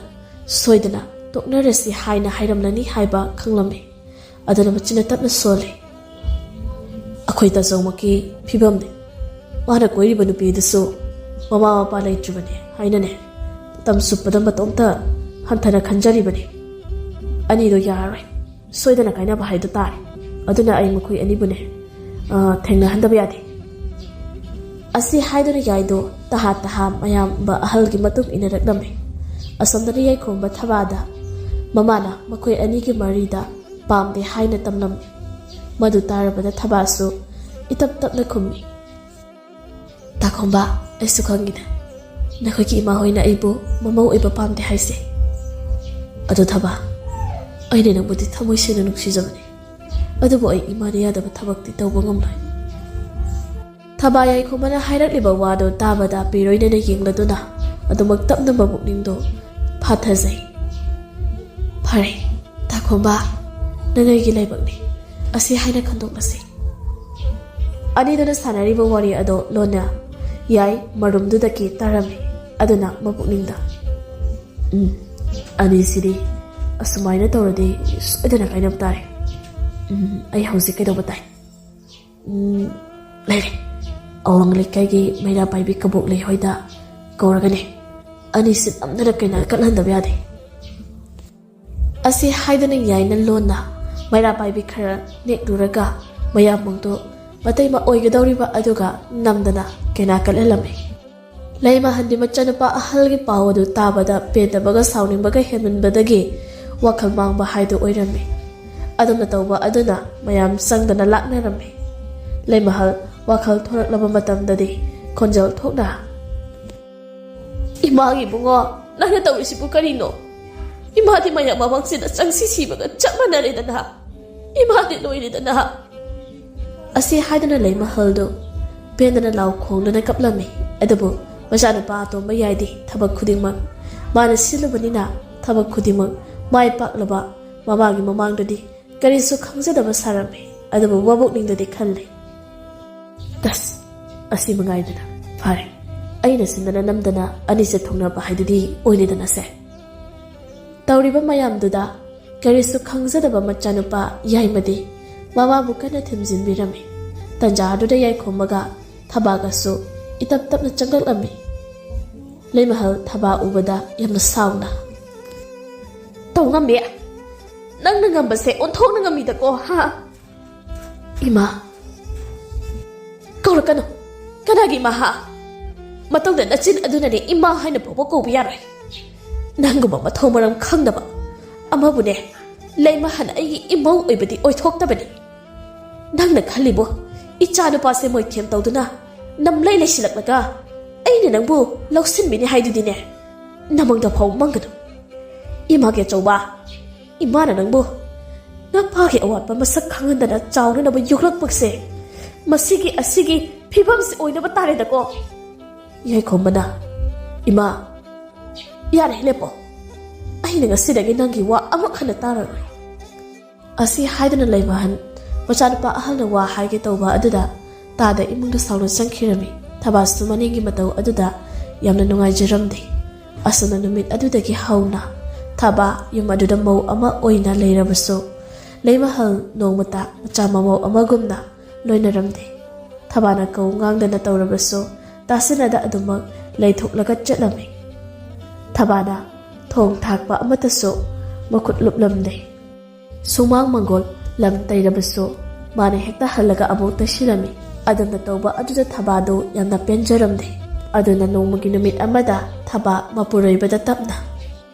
ꯁꯣꯏꯗꯅ ꯇꯣꯛꯅꯔꯁꯤ ꯍꯥꯏꯅ ꯍꯥꯏꯔꯝꯂꯅꯤ ꯍꯥꯏꯕ ꯈꯪꯂꯝꯃꯤ꯫ ꯑꯗꯨꯅ ꯃꯆꯤꯟꯅ ꯇꯞꯅ ꯁꯣꯜꯂꯤ꯫ ꯑꯩꯈꯣꯏ ꯇꯥꯖꯧꯃꯛꯀꯤ ꯐꯤꯕꯝꯅꯤ꯫ ꯃꯥꯅ ꯀꯣꯏꯔꯤꯕ ꯅꯨꯄꯤꯗꯨꯁꯨ ꯃꯃꯥ ꯃꯄꯥ ꯂꯩꯇ꯭ꯔꯤꯕꯅꯤ ꯍꯥꯏꯅꯅꯦ ꯃꯇꯝ ꯆꯨꯞꯄꯗ ꯃꯇꯣꯝꯇ ꯍꯟꯊꯅ ꯈꯟꯖꯔꯤꯕꯅꯤ꯫ ꯑꯅꯤꯗꯣ ꯌꯥꯔꯔꯣꯏ꯫ ꯁꯣꯏꯗꯅ ꯀꯥꯏꯅꯕ ꯍꯥꯏꯗꯨ ꯇꯥꯔꯦ꯫ ꯑꯗꯨꯅ ꯑꯩ ꯃꯈꯣꯏ ꯑꯅꯤꯕꯨꯅꯦ, ꯑ, ꯊꯦꯡꯅꯍꯟꯗꯕ ꯌꯥꯗꯦ꯫ ꯑꯁꯤ ꯍꯥꯏꯗꯨꯅ ꯌꯥꯏꯗꯣ ꯇꯍꯥ ꯇꯍꯥ ꯃꯌꯥꯝꯕ ꯑꯍꯜꯒꯤ ꯃꯇꯨꯡ ꯏꯟꯅꯔꯛꯂꯝꯃꯤ꯫ ꯑꯁꯣꯝꯗꯅ ꯌꯥꯏꯈꯣꯝꯕ ꯊꯕꯥꯗ ꯃꯃꯥꯅ ꯃꯈꯣꯏ ꯑꯅꯤꯒꯤ ꯃꯔꯤꯗ ꯄꯥꯝꯗꯦ ꯍꯥꯏꯅ ꯇꯝꯂꯝꯃꯤ꯫ ꯃꯗꯨ ꯇꯥꯔꯕꯗ ꯊꯕꯥꯁꯨ ꯏꯇꯞ ꯇꯞꯅ ꯈꯨꯝꯃꯤ꯫ "ꯇꯥꯈꯣꯝꯕ, ꯑꯩꯁꯨ ꯈꯪꯉꯤꯅꯦ ꯅꯈꯣꯏꯒꯤ ꯏꯃꯥ ꯍꯣꯏꯅ ꯑꯩꯕꯨ ꯃꯃꯧ ꯑꯣꯏꯕ ꯄꯥꯝꯗꯦ ꯍꯥꯏꯁꯦ꯫ ꯑꯗꯣ ꯊꯕꯥ, ꯑꯩꯅ ꯅꯪꯕꯨꯗꯤ ꯊꯃꯣꯏ ꯁꯦꯡꯅ ꯅꯨꯡꯁꯤꯖꯕꯅꯤ꯫ ꯑꯗꯨꯕꯨ ꯑꯩ ꯏꯃꯥꯅ ꯌꯥꯗꯕ ꯊꯕꯛꯇꯤ ꯇꯧꯕ ꯉꯝꯂꯣꯏ꯫" ꯊꯕꯥ ꯌꯥꯏꯈꯣꯝꯕꯅ ꯍꯥꯏꯔꯛꯂꯤꯕ ꯋꯥꯗꯨ ꯇꯥꯕꯗ ꯄꯤꯔꯣꯏꯅꯅ ꯌꯦꯡꯂꯗꯨꯅ ꯑꯗꯨꯃꯛ ꯇꯞꯅ ꯃꯕꯨꯛꯅꯤꯡꯗꯣ ꯐꯥꯊꯖꯩ꯫ "ꯐꯔꯦ, ꯇꯥꯈꯣꯝꯕ, ꯅꯪ ꯑꯩꯒꯤ ꯂꯥꯏꯕꯛꯅꯤ꯫ ꯑꯁꯤ ꯍꯥꯏꯅ ꯈꯟꯗꯣꯛꯂꯁꯤ꯫" ꯑꯅꯤꯗꯨꯅ ꯁꯥꯟꯅꯔꯤꯕ ꯋꯥꯔꯤ ꯑꯗꯣ ꯂꯣꯟꯅ ꯌꯥꯏ ꯃꯔꯨꯝꯗꯨꯗꯒꯤ ꯇꯥꯔꯝꯃꯤ꯫ ꯑꯗꯨꯅ ꯃꯄꯨꯛꯅꯤꯡꯗ, "ꯎꯝ, ꯑꯅꯤꯁꯤꯗꯤ ꯑꯁꯨꯃꯥꯏꯅ ꯇꯧꯔꯗꯤ ꯁꯣꯏꯗꯅ ꯀꯥꯏꯅꯕ ꯇꯥꯔꯦ꯫ ꯎꯝ, ꯑꯩ ꯍꯧꯖꯤꯛ ꯀꯩꯗꯧꯕ ꯇꯥꯏ? ꯎꯝ, ꯂꯩꯔꯦ꯫ ꯑꯋꯥꯡ ꯂꯩꯀꯥꯏꯒꯤ ꯃꯩꯔꯥ ꯄꯥꯏꯕꯤ ꯀꯕꯣꯛꯂꯩ ꯍꯣꯏꯗ ꯀꯧꯔꯒꯅꯤ꯫ ꯑꯅꯤꯁꯤ ꯅꯝꯗꯅ ꯀꯩꯅꯥ ꯀꯠꯍꯟꯗꯕ ꯌꯥꯗꯦ꯫ ꯑꯁꯤ ꯍꯥꯏꯗꯨꯅ ꯌꯥꯏꯅ ꯂꯣꯟꯅ ꯃꯩꯔꯥ ꯄꯥꯏꯕꯤ ꯈꯔ ꯅꯦꯛꯂꯨꯔꯒ ꯃꯌꯥꯝꯕꯨꯡꯗꯨ ꯃꯇꯩꯃ ꯑꯣꯏꯒꯗꯧꯔꯤꯕ ꯑꯗꯨꯒ ꯅꯝꯗꯅ ꯀꯩꯅꯥ ꯀꯠꯍꯜꯂꯝꯃꯤ꯫ ꯂꯩꯃꯍꯟꯗꯤ ꯃꯆꯥꯅꯨꯄꯥ ꯑꯍꯜꯒꯤ ꯄꯥꯎ ꯑꯗꯨ ꯇꯥꯕꯗ ꯄꯦꯟꯗꯕꯒ ꯁꯥꯎꯅꯤꯡꯕꯒ ꯍꯦꯟꯃꯟꯕꯗꯒꯤ ꯋꯥꯈꯜ ꯃꯥꯡꯕ ꯍꯥꯏꯗꯨ ꯑꯣꯏꯔꯝꯃꯤ꯫ ꯑꯗꯨꯝꯅ ꯇꯧꯕ ꯑꯗꯨꯅ ꯃꯌꯥꯝ ꯆꯪꯗꯅ ꯂꯥꯛꯅꯔꯝꯃꯤ꯫ ꯂꯩꯃꯍꯜ ꯋꯥꯈꯜ ꯊꯣꯔꯛꯂꯕ ꯃꯇꯝꯗꯗꯤ ꯈꯣꯟꯖꯦꯜ ꯊꯣꯛꯅ, "ꯏꯃꯥꯒꯤ ꯏꯕꯨꯡꯉꯣ, ꯅꯪꯅ ꯇꯧꯔꯤꯁꯤꯕꯨ ꯀꯔꯤꯅꯣ? ꯏꯃꯥꯗꯤ ꯃꯌꯥꯝ ꯃꯃꯥꯡꯁꯤꯗ ꯆꯪꯁꯤ ꯁꯤꯕꯒ ꯆꯞ ꯃꯥꯟꯅꯔꯦꯗꯅ꯫ ꯏꯃꯥꯗꯤ ꯂꯣꯏꯔꯦꯗꯅ"꯫ ꯑꯁꯤ ꯍꯥꯏꯗꯨꯅ ꯂꯩꯃꯍꯜꯗꯨ ꯄꯦꯟꯗꯅ ꯂꯥꯎ ꯈꯣꯡꯗꯨꯅ ꯀꯞꯂꯝꯃꯤ꯫ ꯑꯗꯨꯕꯨ ꯃꯆꯥꯅꯨꯄꯥ ꯑꯇꯣꯝꯕ ꯌꯥꯏꯗꯤ ꯊꯕꯛ ꯈꯨꯗꯤꯡꯃꯛ ꯃꯥꯅ ꯁꯤꯜꯂꯨꯕꯅꯤꯅ ꯊꯕꯛ ꯈꯨꯗꯤꯡꯃꯛ ꯃꯥꯏ ꯄꯥꯛꯂꯕ ꯃꯃꯥꯒꯤ ꯃꯃꯥꯡꯗꯗꯤ ꯀꯔꯤꯁꯨ ꯈꯪꯖꯗꯕ ꯁꯥꯔꯝꯃꯤ꯫ ꯑꯗꯨꯕꯨ ꯃꯕꯨꯛꯅꯤꯡꯗꯗꯤ ꯈꯜꯂꯤ, "ꯑꯁ, ꯑꯁꯤ ꯃꯉꯥꯏꯗꯅ ꯐꯔꯦ꯫ ꯑꯩꯅ ꯁꯤꯟꯗꯅ ꯅꯝꯗꯅ ꯑꯅꯤꯁꯦ ꯊꯨꯡꯅꯕ ꯍꯥꯏꯗꯨꯗꯤ ꯑꯣꯏꯔꯦꯗꯅꯁꯦ"꯫ ꯇꯧꯔꯤꯕ ꯃꯌꯥꯝꯗꯨꯗ ꯀꯔꯤꯁꯨ ꯈꯪꯖꯗꯕ ꯃꯆꯥꯅꯨꯄꯥ ꯌꯥꯏꯃꯗꯤ ꯃꯃꯥꯕꯨ ꯀꯟꯅ ꯊꯦꯝꯖꯤꯟꯕꯤꯔꯝꯃꯤ꯫ ꯇꯟꯖꯥ ꯑꯗꯨꯗ ꯌꯥꯏꯈꯣꯝꯕꯒ ꯊꯕꯥꯒꯁꯨ ꯏꯇꯞ ꯇꯞꯅ ꯆꯪꯂꯛꯂꯝꯃꯤ꯫ ꯂꯩꯃꯍꯜ ꯊꯕꯥ ꯎꯕꯗ ꯌꯥꯝꯅ ꯁꯥꯎꯅ, "ꯇꯧ ꯉꯝꯃꯦ꯫ ꯅꯪꯅ ꯉꯝꯕꯁꯦ ꯑꯣꯟꯊꯣꯛꯅ ꯉꯝꯃꯤꯗꯀꯣ, ꯍꯥ?" "ꯏꯃꯥ"꯫ "ꯀꯧꯔꯛꯀꯅꯨ꯫ ꯀꯅꯥꯒꯤ ꯏꯃꯥ, ꯍꯥ? ꯃꯇꯨꯡꯗ ꯅꯆꯤꯟ ꯑꯗꯨꯅꯅꯦ ꯏꯃꯥ ꯍꯥꯏꯅ ꯐꯥꯎꯕ ꯀꯧꯕ ꯌꯥꯔꯣꯏ꯫ ꯅꯪꯒꯨꯝꯕ ꯃꯊꯧ ꯃꯔꯝ ꯈꯪꯗꯕ ꯑꯃꯕꯨꯅꯦ ꯂꯩꯃꯍꯟ ꯑꯩꯒꯤ ꯏꯃꯧ ꯑꯣꯏꯕꯗꯤ ꯑꯣꯏꯊꯣꯛꯇꯕꯅꯤ꯫ ꯅꯪꯅ ꯈꯜꯂꯤꯕꯣ, ꯏꯆꯥ ꯅꯨꯄꯥꯁꯦ ꯃꯣꯏꯊꯦꯝ ꯇꯧꯗꯨꯅ ꯅꯝꯂꯩ ꯂꯩꯁꯤꯜꯂꯛꯂꯒ ꯑꯩꯅ ꯅꯪꯕꯨ ꯂꯧꯁꯤꯟꯕꯤꯅꯤ ꯍꯥꯏꯗꯨꯗꯤꯅꯦ, ꯅꯃꯪꯗ ꯐꯥꯎ ꯃꯪꯒꯅꯨ꯫ ꯏꯃꯥꯒꯤ ꯑꯆꯧꯕ, ꯏꯃꯥꯅ ꯅꯪꯕꯨ ꯅꯄꯥꯒꯤ ꯑꯋꯥꯠꯄ ꯃꯁꯛ ꯈꯪꯍꯟꯗꯅ ꯆꯥꯎꯅꯅꯕ ꯌꯣꯛꯂꯛꯄꯁꯦ, ꯃꯁꯤꯒꯤ, ꯑꯁꯤꯒꯤ ꯐꯤꯕꯝꯁꯤ ꯑꯣꯏꯅꯕ ꯇꯥꯔꯦꯗꯀꯣ"꯫ ꯌꯥꯏꯈꯣꯝꯕꯅ, "ꯏꯃꯥ, ꯌꯥꯔꯦ, ꯂꯦꯞꯄꯣ꯫ ꯑꯩꯅ ꯉꯁꯤꯗꯒꯤ ꯅꯪꯒꯤ ꯋꯥ ꯑꯃꯨꯛ ꯍꯟꯅ ꯇꯥꯔꯔꯣꯏ"꯫ ꯑꯁꯤ ꯍꯥꯏꯗꯨꯅ ꯂꯩꯃꯍꯟ ꯃꯆꯥꯅꯨꯄꯥ ꯑꯍꯜꯅ ꯋꯥ ꯍꯥꯏꯒꯦ ꯇꯧꯕ ꯑꯗꯨꯗ ꯇꯥꯗ ꯏꯃꯨꯡꯗ ꯁꯥꯎꯅ ꯆꯪꯈꯤꯔꯝꯃꯤ꯫ ꯊꯕꯥꯁꯨ ꯃꯅꯦꯒꯤ ꯃꯇꯧ ꯑꯗꯨꯗ ꯌꯥꯝꯅ ꯅꯨꯡꯉꯥꯏꯖꯔꯝꯗꯦ꯫ ꯑꯁꯨꯝꯅ ꯅꯨꯃꯤꯠ ꯑꯗꯨꯗꯒꯤ ꯍꯧꯅ ꯊꯕꯥ ꯌꯨꯝ ꯑꯗꯨꯗ ꯃꯧ ꯑꯃ ꯑꯣꯏꯅ ꯂꯩꯔꯕꯁꯨ, ꯂꯩꯃꯍꯜ ꯅꯣꯡꯃꯇ ꯃꯆꯥ ꯃꯃꯧ ꯑꯃꯒꯨꯝꯅ ꯂꯣꯏꯅꯔꯝꯗꯦ꯫ ꯊꯕꯥꯅ ꯀꯧ ꯉꯥꯡꯗꯅ ꯇꯧꯔꯕꯁꯨ ꯇꯥꯁꯤꯟꯅꯗ ꯑꯗꯨꯃꯛ ꯂꯩꯊꯣꯛꯂꯒ ꯆꯠꯂꯝꯃꯤ꯫ ꯊꯕꯥꯅ ꯊꯣꯡ ꯊꯥꯛꯄ ꯑꯃꯠꯇꯁꯨ ꯃꯈꯨꯠ ꯂꯨꯞꯂꯝꯗꯦ꯫ ꯁꯨꯃꯥꯡ ꯃꯪꯒꯣꯜ ꯂꯝ ꯇꯩꯔꯕꯁꯨ ꯃꯥꯅ ꯍꯦꯛꯇ ꯍꯜꯂꯒ ꯑꯃꯨꯛ ꯇꯩꯁꯤꯜꯂꯝꯃꯤ꯫ ꯑꯗꯨꯝꯅ ꯇꯧꯕ ꯑꯗꯨꯗ ꯊꯕꯥꯗꯨ ꯌꯥꯝꯅ ꯄꯦꯟꯖꯔꯝꯗꯦ꯫ ꯑꯗꯨꯅ ꯅꯣꯡꯃꯒꯤ ꯅꯨꯃꯤꯠ ꯑꯃꯗ ꯊꯕꯥ ꯃꯄꯨꯔꯣꯏꯕꯗ ꯇꯞꯅ,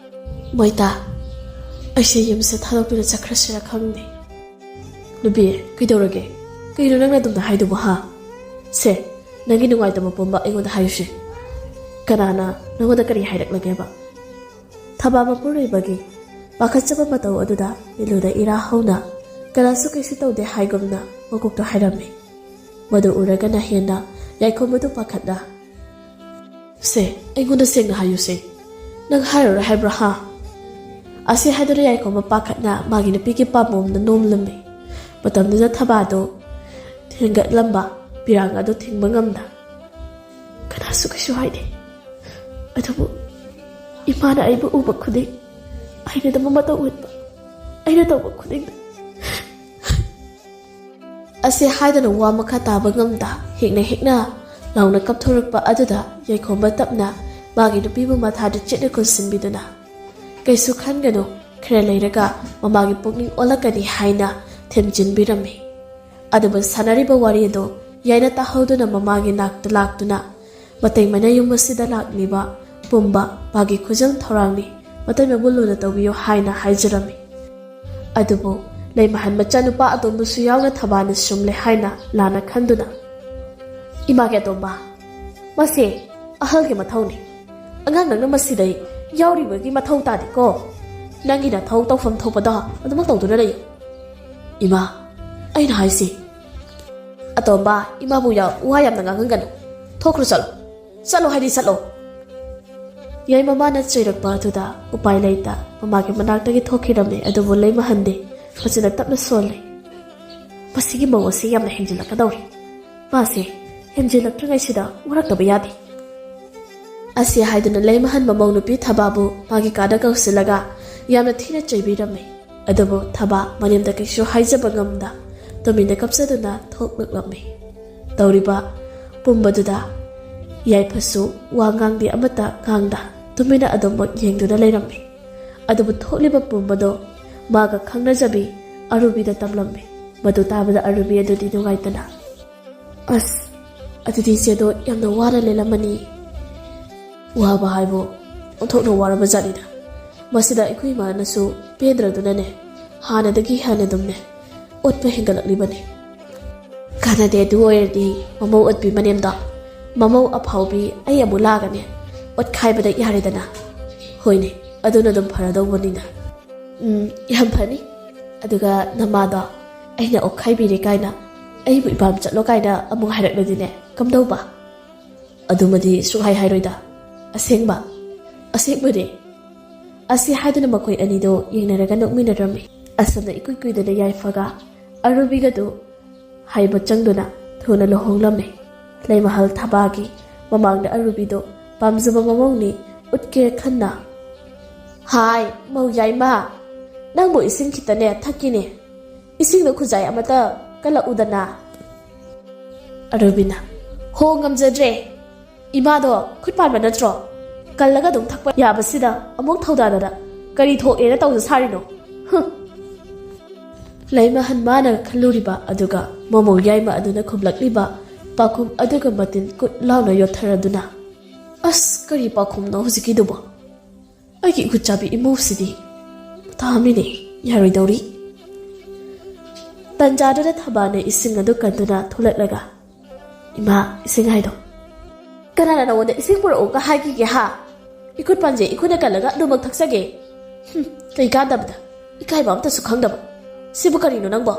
"ꯃꯣꯏꯇꯥ, ꯑꯩꯁꯦ ꯌꯨꯝꯁꯦ ꯊꯥꯗꯣꯛꯇꯨꯅ ꯆꯠꯈ꯭ꯔꯁꯤꯔ ꯈꯪꯗꯦ꯫" "ꯅꯨꯄꯤ, ꯀꯩꯗꯧꯔꯒꯦ? ꯀꯩꯅꯣ ꯅꯪꯅ ꯑꯗꯨꯝꯅ ꯍꯥꯏꯗꯨꯕꯨ, ꯍꯥ? ꯁꯦ, ꯅꯪꯒꯤ ꯅꯨꯡꯉꯥꯏꯇꯕ ꯄꯨꯝꯕ ꯑꯩꯉꯣꯟꯗ ꯍꯥꯏꯌꯨꯁꯦ꯫ ꯀꯅꯥꯅ ꯅꯪꯉꯣꯟꯗ ꯀꯔꯤ ꯍꯥꯏꯔꯛꯂꯒꯦꯕ?" ꯊꯕꯥ ꯃꯄꯨꯔꯣꯏꯕꯒꯤ ꯄꯥꯈꯠꯆꯕ ꯃꯇꯧ ꯑꯗꯨꯗ ꯃꯤꯠꯂꯨꯗ ꯏꯔꯥ ꯍꯧꯅ ꯀꯅꯥꯁꯨ ꯀꯩꯁꯨ ꯇꯧꯗꯦ ꯍꯥꯏꯒꯨꯝꯅ ꯃꯀꯣꯛꯇꯣ ꯍꯥꯏꯔꯝꯃꯤ꯫ ꯃꯗꯨ ꯎꯔꯒꯅ ꯍꯦꯟꯅ ꯌꯥꯏꯈꯣꯝꯕꯗꯨ ꯄꯥꯈꯠꯅ, "ꯁꯦ, ꯑꯩꯉꯣꯟꯗ ꯁꯦꯡꯅ ꯍꯥꯏꯌꯨꯁꯦ꯫ ꯅꯪ ꯍꯥꯏꯔꯔꯣꯏ ꯍꯥꯏꯕ꯭ꯔꯥ, ꯍꯥ?" ꯑꯁꯤ ꯍꯥꯏꯗꯨꯅ ꯌꯥꯏꯈꯣꯝꯕ ꯄꯥꯈꯠꯅ ꯃꯥꯒꯤ ꯅꯨꯄꯤꯒꯤ ꯄꯥꯝꯕꯣꯝꯗ ꯅꯣꯝꯂꯝꯃꯤ꯫ ꯃꯇꯝꯗꯨꯗ ꯊꯕꯥꯗꯨ ꯊꯦꯡꯒꯠꯂꯝꯕ ꯄꯤꯔꯥꯡ ꯑꯗꯨ ꯊꯤꯡꯕ ꯉꯝꯗ, "ꯀꯅꯥꯁꯨ ꯀꯩꯁꯨ ꯍꯥꯏꯗꯦ꯫ ꯑꯗꯨꯕꯨ ꯏꯃꯥꯅ ꯑꯩꯕꯨ ꯎꯕ ꯈꯨꯗꯤꯡ ꯍꯩꯅꯗꯕ ꯃꯇꯧ ꯎꯠꯄ, ꯑꯩꯅ ꯇꯧꯕ ꯈꯨꯗꯤꯡꯗ꯫" ꯑꯁꯤ ꯍꯥꯏꯗꯅ ꯋꯥ ꯃꯈꯥ ꯇꯥꯕ ꯉꯝꯗ ꯍꯦꯛꯅ ꯍꯦꯛꯅ ꯂꯥꯎꯅ ꯀꯞꯊꯣꯔꯛꯄ ꯑꯗꯨꯗ ꯌꯥꯏꯈꯣꯝꯕ ꯇꯞꯅ ꯃꯥꯒꯤ ꯅꯨꯄꯤꯕꯨ ꯃꯊꯥꯗ ꯆꯦꯠꯅ ꯀꯣꯟꯁꯤꯟꯕꯤꯗꯨꯅ, "ꯀꯩꯁꯨ ꯈꯟꯒꯅꯨ, ꯈꯔ ꯂꯩꯔꯒ ꯃꯃꯥꯒꯤ ꯄꯨꯛꯅꯤꯡ ꯑꯣꯜꯂꯛꯀꯅꯤ" ꯍꯥꯏꯅ ꯊꯦꯝꯖꯤꯟꯕꯤꯔꯝꯃꯤ꯫ ꯑꯗꯨꯕꯨ ꯁꯥꯟꯅꯔꯤꯕ ꯋꯥꯔꯤ ꯑꯗꯨ ꯌꯥꯏꯅ ꯇꯥꯍꯧꯗꯨꯅ ꯃꯃꯥꯒꯤ ꯅꯥꯛꯇ ꯂꯥꯛꯇꯨꯅ, "ꯃꯇꯩ ꯃꯅꯥꯌꯨꯝ ꯑꯁꯤꯗ ꯂꯥꯛꯂꯤꯕ ꯄꯨꯝꯕ ꯃꯥꯒꯤ ꯈꯨꯖꯪ ꯊꯧꯔꯥꯡꯅꯤ, ꯃꯇꯩ ꯃꯕꯨ ꯂꯨꯅ ꯇꯧꯕꯤꯌꯨ" ꯍꯥꯏꯅ ꯍꯥꯏꯖꯔꯝꯃꯤ꯫ ꯑꯗꯨꯕꯨ ꯂꯩꯃꯍꯟ ꯃꯆꯥꯅꯨꯄꯥ ꯑꯇꯣꯝꯕꯁꯨ ꯌꯥꯎꯅ ꯊꯕꯥꯅ ꯁꯨꯝꯂꯦ ꯍꯥꯏꯅ ꯂꯥꯟꯅ ꯈꯟꯗꯨꯅ, "ꯏꯃꯥꯒꯤ ꯑꯇꯣꯝꯕ, ꯃꯁꯤ ꯑꯍꯜꯒꯤ ꯃꯊꯧꯅꯤ꯫ ꯑꯉꯥꯡ ꯅꯪꯅ ꯃꯁꯤꯗꯩ ꯌꯥꯎꯔꯤꯕꯒꯤ ꯃꯊꯧ ꯇꯥꯗꯦꯀꯣ꯫ ꯅꯪꯒꯤ ꯅꯊꯧ ꯇꯧꯐꯝ ꯊꯣꯛꯄꯗꯣ ꯑꯗꯨꯃꯛ ꯇꯧꯗꯨꯅ ꯂꯩꯌꯨ꯫" "ꯏꯃꯥ, ꯑꯩꯅ ꯍꯥꯏꯁꯤ꯫" "ꯑꯇꯣꯝꯕ, ꯏꯃꯥꯕꯨ ꯌꯥ-, ꯋꯥ ꯌꯥꯝꯅ ꯉꯥꯡꯍꯟꯒꯅꯨ꯫ ꯊꯣꯛꯈ꯭ꯔꯣ, ꯆꯠꯂꯣ꯫ ꯆꯠꯂꯣ ꯍꯥꯏꯗꯤ ꯆꯠꯂꯣ꯫" ꯌꯥꯏ ꯃꯃꯥꯅ ꯆꯩꯔꯛꯄ ꯑꯗꯨꯗ ꯎꯄꯥꯏ ꯂꯩꯇ ꯃꯃꯥꯒꯤ ꯃꯅꯥꯛꯇꯒꯤ ꯊꯣꯛꯈꯤꯔꯝꯃꯤ꯫ ꯑꯗꯨꯕꯨ ꯂꯩꯃꯍꯟꯗꯤ ꯃꯆꯤꯟꯅ ꯇꯞꯅ ꯁꯣꯜꯂꯤ꯫ "ꯃꯁꯤꯒꯤ ꯃꯧ ꯑꯁꯤ ꯌꯥꯝꯅ ꯍꯦꯟꯖꯤꯜꯂꯛꯀꯗꯧꯔꯦ꯫ ꯃꯥꯁꯦ ꯍꯦꯟꯖꯤꯜꯂꯛꯇ꯭ꯔꯤꯉꯩꯁꯤꯗ ꯋꯥꯔꯛꯇꯕ ꯌꯥꯗꯦ꯫" ꯑꯁꯤ ꯍꯥꯏꯗꯨꯅ ꯂꯩꯃꯍꯟ ꯃꯃꯧ ꯅꯨꯄꯤ ꯊꯕꯥꯕꯨ ꯃꯥꯒꯤ ꯀꯥꯗ ꯀꯧꯁꯤꯜꯂꯒ ꯌꯥꯝꯅ ꯊꯤꯅ ꯆꯩꯕꯤꯔꯝꯃꯤ꯫ ꯑꯗꯨꯕꯨ ꯊꯕꯥ ꯃꯅꯦꯝꯗ ꯀꯩꯁꯨ ꯍꯥꯏꯖꯕ ꯉꯝꯗ ꯇꯨꯃꯤꯟꯅ ꯀꯞꯆꯗꯨꯅ ꯊꯣꯛꯂꯛꯂꯝꯃꯤ꯫ ꯇꯧꯔꯤꯕ ꯄꯨꯝꯕꯗꯨꯗ ꯌꯥꯏꯐꯁꯨ ꯋꯥ ꯉꯥꯡꯗꯦ, ꯑꯃꯠꯇ ꯉꯥꯡꯗ ꯇꯨꯃꯤꯟꯅ ꯑꯗꯨꯃꯛ ꯌꯦꯡꯗꯨꯅ ꯂꯩꯔꯝꯃꯤ꯫ ꯑꯗꯨꯕꯨ ꯊꯣꯛꯂꯤꯕ ꯄꯨꯝꯕꯗꯣ ꯃꯥꯒ ꯈꯪꯅꯖꯕꯤ ꯑꯔꯨꯕꯤꯗ ꯇꯝꯂꯝꯃꯤ꯫ ꯃꯗꯨ ꯇꯥꯕꯗ ꯑꯔꯨꯕꯤ ꯑꯗꯨꯗꯤ ꯅꯨꯡꯉꯥꯏꯇꯅ, "ꯑꯁ, ꯑꯗꯨꯗꯤ ꯏꯆꯦꯗꯣ ꯌꯥꯝꯅ ꯋꯥꯅ ꯂꯦꯜꯂꯝꯃꯅꯤ꯫ ꯋꯥꯕ ꯍꯥꯏꯕꯨ ꯑꯣꯟꯊꯣꯛꯅ ꯋꯥꯔꯕ ꯖꯥꯠꯅꯤꯗ꯫ ꯃꯁꯤꯗ ꯑꯩꯈꯣꯏ ꯏꯃꯥꯅꯁꯨ ꯄꯦꯟꯗ꯭ꯔꯗꯨꯅꯅꯦ, ꯍꯥꯟꯅꯗꯒꯤ ꯍꯦꯟꯅ ꯑꯗꯨꯝꯅꯦ ꯑꯣꯠꯄ ꯍꯦꯟꯒꯠꯂꯛꯂꯤꯕꯅꯤ꯫ ꯀꯥꯟꯅꯗꯦ, ꯑꯗꯨ ꯑꯣꯏꯔꯗꯤ ꯃꯃꯧ ꯑꯣꯠꯄꯤ ꯃꯅꯦꯝꯗꯣ, ꯃꯃꯧ ꯑꯐꯥꯎꯕꯤ ꯑꯩ ꯑꯃꯨꯛ ꯂꯥꯛꯑꯒꯅꯦ ꯑꯣꯠꯈꯥꯏꯕꯗ ꯌꯥꯔꯦꯗꯅ꯫ ꯍꯣꯏꯅꯦ, ꯑꯗꯨꯅ ꯑꯗꯨꯝ ꯐꯔꯗꯧꯕꯅꯤꯅ꯫ ꯎꯝ, ꯌꯥꯝ ꯐꯅꯤ꯫ ꯑꯗꯨꯒ ꯅꯃꯥꯗꯣ ꯑꯩꯅ ꯑꯣꯠꯈꯥꯏꯕꯤꯔꯦ ꯀꯥꯏꯅ, ꯑꯩꯕꯨ ꯏꯄꯥꯝ ꯆꯠꯂꯣ ꯀꯥꯏꯅ ꯑꯃꯨꯛ ꯍꯥꯏꯔꯛꯂꯗꯤꯅꯦ ꯀꯝꯗꯧꯕ?" "ꯑꯗꯨꯃꯗꯤ ꯁꯨꯛꯍꯥꯏ ꯍꯥꯏꯔꯣꯏꯗ꯫ ꯑꯁꯦꯡꯕ, ꯑꯁꯦꯡꯕꯅꯦ꯫" ꯑꯁꯤ ꯍꯥꯏꯗꯨꯅ ꯃꯈꯣꯏ ꯑꯅꯤꯗꯣ ꯌꯦꯡꯅꯔꯒ ꯅꯣꯛꯃꯤꯟꯅꯔꯝꯃꯤ꯫ ꯑꯁꯨꯝꯅ ꯏꯀꯨꯏ ꯀꯨꯏꯗꯅ ꯌꯥꯏꯐꯒ ꯑꯔꯨꯕꯤꯒꯗꯨ ꯍꯩꯕ ꯆꯪꯗꯨꯅ ꯊꯨꯅ ꯂꯨꯍꯣꯡꯂꯝꯃꯤ꯫ ꯂꯩꯃꯍꯜ ꯊꯕꯥꯒꯤ ꯃꯃꯥꯡꯗ ꯑꯔꯨꯕꯤꯗꯣ ꯄꯥꯝꯖꯕ ꯃꯃꯧꯅꯤ ꯎꯠꯀꯦ ꯈꯟꯅ, "ꯍꯥꯏ, ꯃꯧ ꯌꯥꯏꯃ, ꯅꯪꯕꯨ ꯏꯁꯤꯡ ꯈꯤꯇꯅꯦ ꯊꯛꯀꯦꯅꯦ꯫ ꯏꯁꯤꯡꯗꯣ ꯈꯨꯖꯥꯏ ꯑꯃꯇ ꯀꯜꯂꯛꯎꯗꯅ꯫" ꯑꯔꯨꯕꯤꯅ, "ꯍꯣ, ꯉꯝꯖꯗ꯭ꯔꯦ꯫ ꯏꯃꯥꯗꯣ ꯈꯨꯠ ꯄꯥꯟꯕ ꯅꯠꯇ꯭ꯔꯣ? ꯀꯜꯂꯒ ꯑꯗꯨꯝ ꯊꯛꯄ ꯌꯥꯕꯁꯤꯗ ꯑꯃꯨꯛ ꯊꯧꯗꯥꯗꯅ ꯀꯔꯤ ꯊꯣꯛꯑꯦꯅ ꯇꯧꯖ ꯁꯥꯔꯤꯅꯣ? ꯍꯨꯝ!" ꯂꯩꯃꯍꯟ ꯃꯥꯅ ꯈꯜꯂꯨꯔꯤꯕ ꯑꯗꯨꯒ ꯃꯃꯧ ꯌꯥꯏꯃ ꯑꯗꯨꯅ ꯈꯨꯝꯂꯛꯂꯤꯕ ꯄꯥꯎꯈꯨꯝ ꯑꯗꯨꯒ ꯃꯇꯤꯟ ꯀꯨꯠ ꯂꯥꯎꯅ ꯌꯣꯠꯊꯔꯗꯨꯅ, "ꯑꯁ, ꯀꯔꯤ ꯄꯥꯎꯈꯨꯝꯅꯣ ꯍꯧꯖꯤꯛꯀꯤꯗꯨꯕꯣ? ꯑꯩꯒꯤ ꯏꯈꯨꯠ ꯆꯥꯕꯤ ꯏꯃꯧꯁꯤꯗꯤ ꯃꯇꯥ ꯑꯃꯅꯤꯅꯦ, ꯌꯥꯔꯣꯏꯗꯧꯔꯤ꯫" ꯇꯟꯖꯥꯗꯨꯗ ꯊꯕꯥꯅ ꯏꯁꯤꯡ ꯑꯗꯨ ꯀꯟꯗꯨꯅ ꯊꯣꯛꯂꯛꯂꯒ, "ꯏꯃꯥ, ꯏꯁꯤꯡ ꯍꯥꯏꯗꯣ꯫" "ꯀꯅꯥꯅ ꯅꯉꯣꯟꯗ ꯏꯁꯤꯡ ꯄꯨꯔꯛꯎꯒ ꯍꯥꯏꯈꯤꯒꯦ, ꯍꯥ? ꯏꯈꯨꯠ ꯄꯥꯟꯖꯦ, ꯏꯈꯨꯠꯅ ꯀꯜꯂꯒ ꯑꯗꯨꯃꯛ ꯊꯛꯆꯒꯦ꯫ ꯍꯨꯝ, ꯀꯩ ꯀꯥꯟꯗꯕꯗ, ꯏꯀꯥꯏꯕ ꯑꯝꯇꯁꯨ ꯈꯪꯗꯕ꯫ ꯁꯤꯕꯨ ꯀꯔꯤꯅꯣ ꯅꯪꯕꯣ?"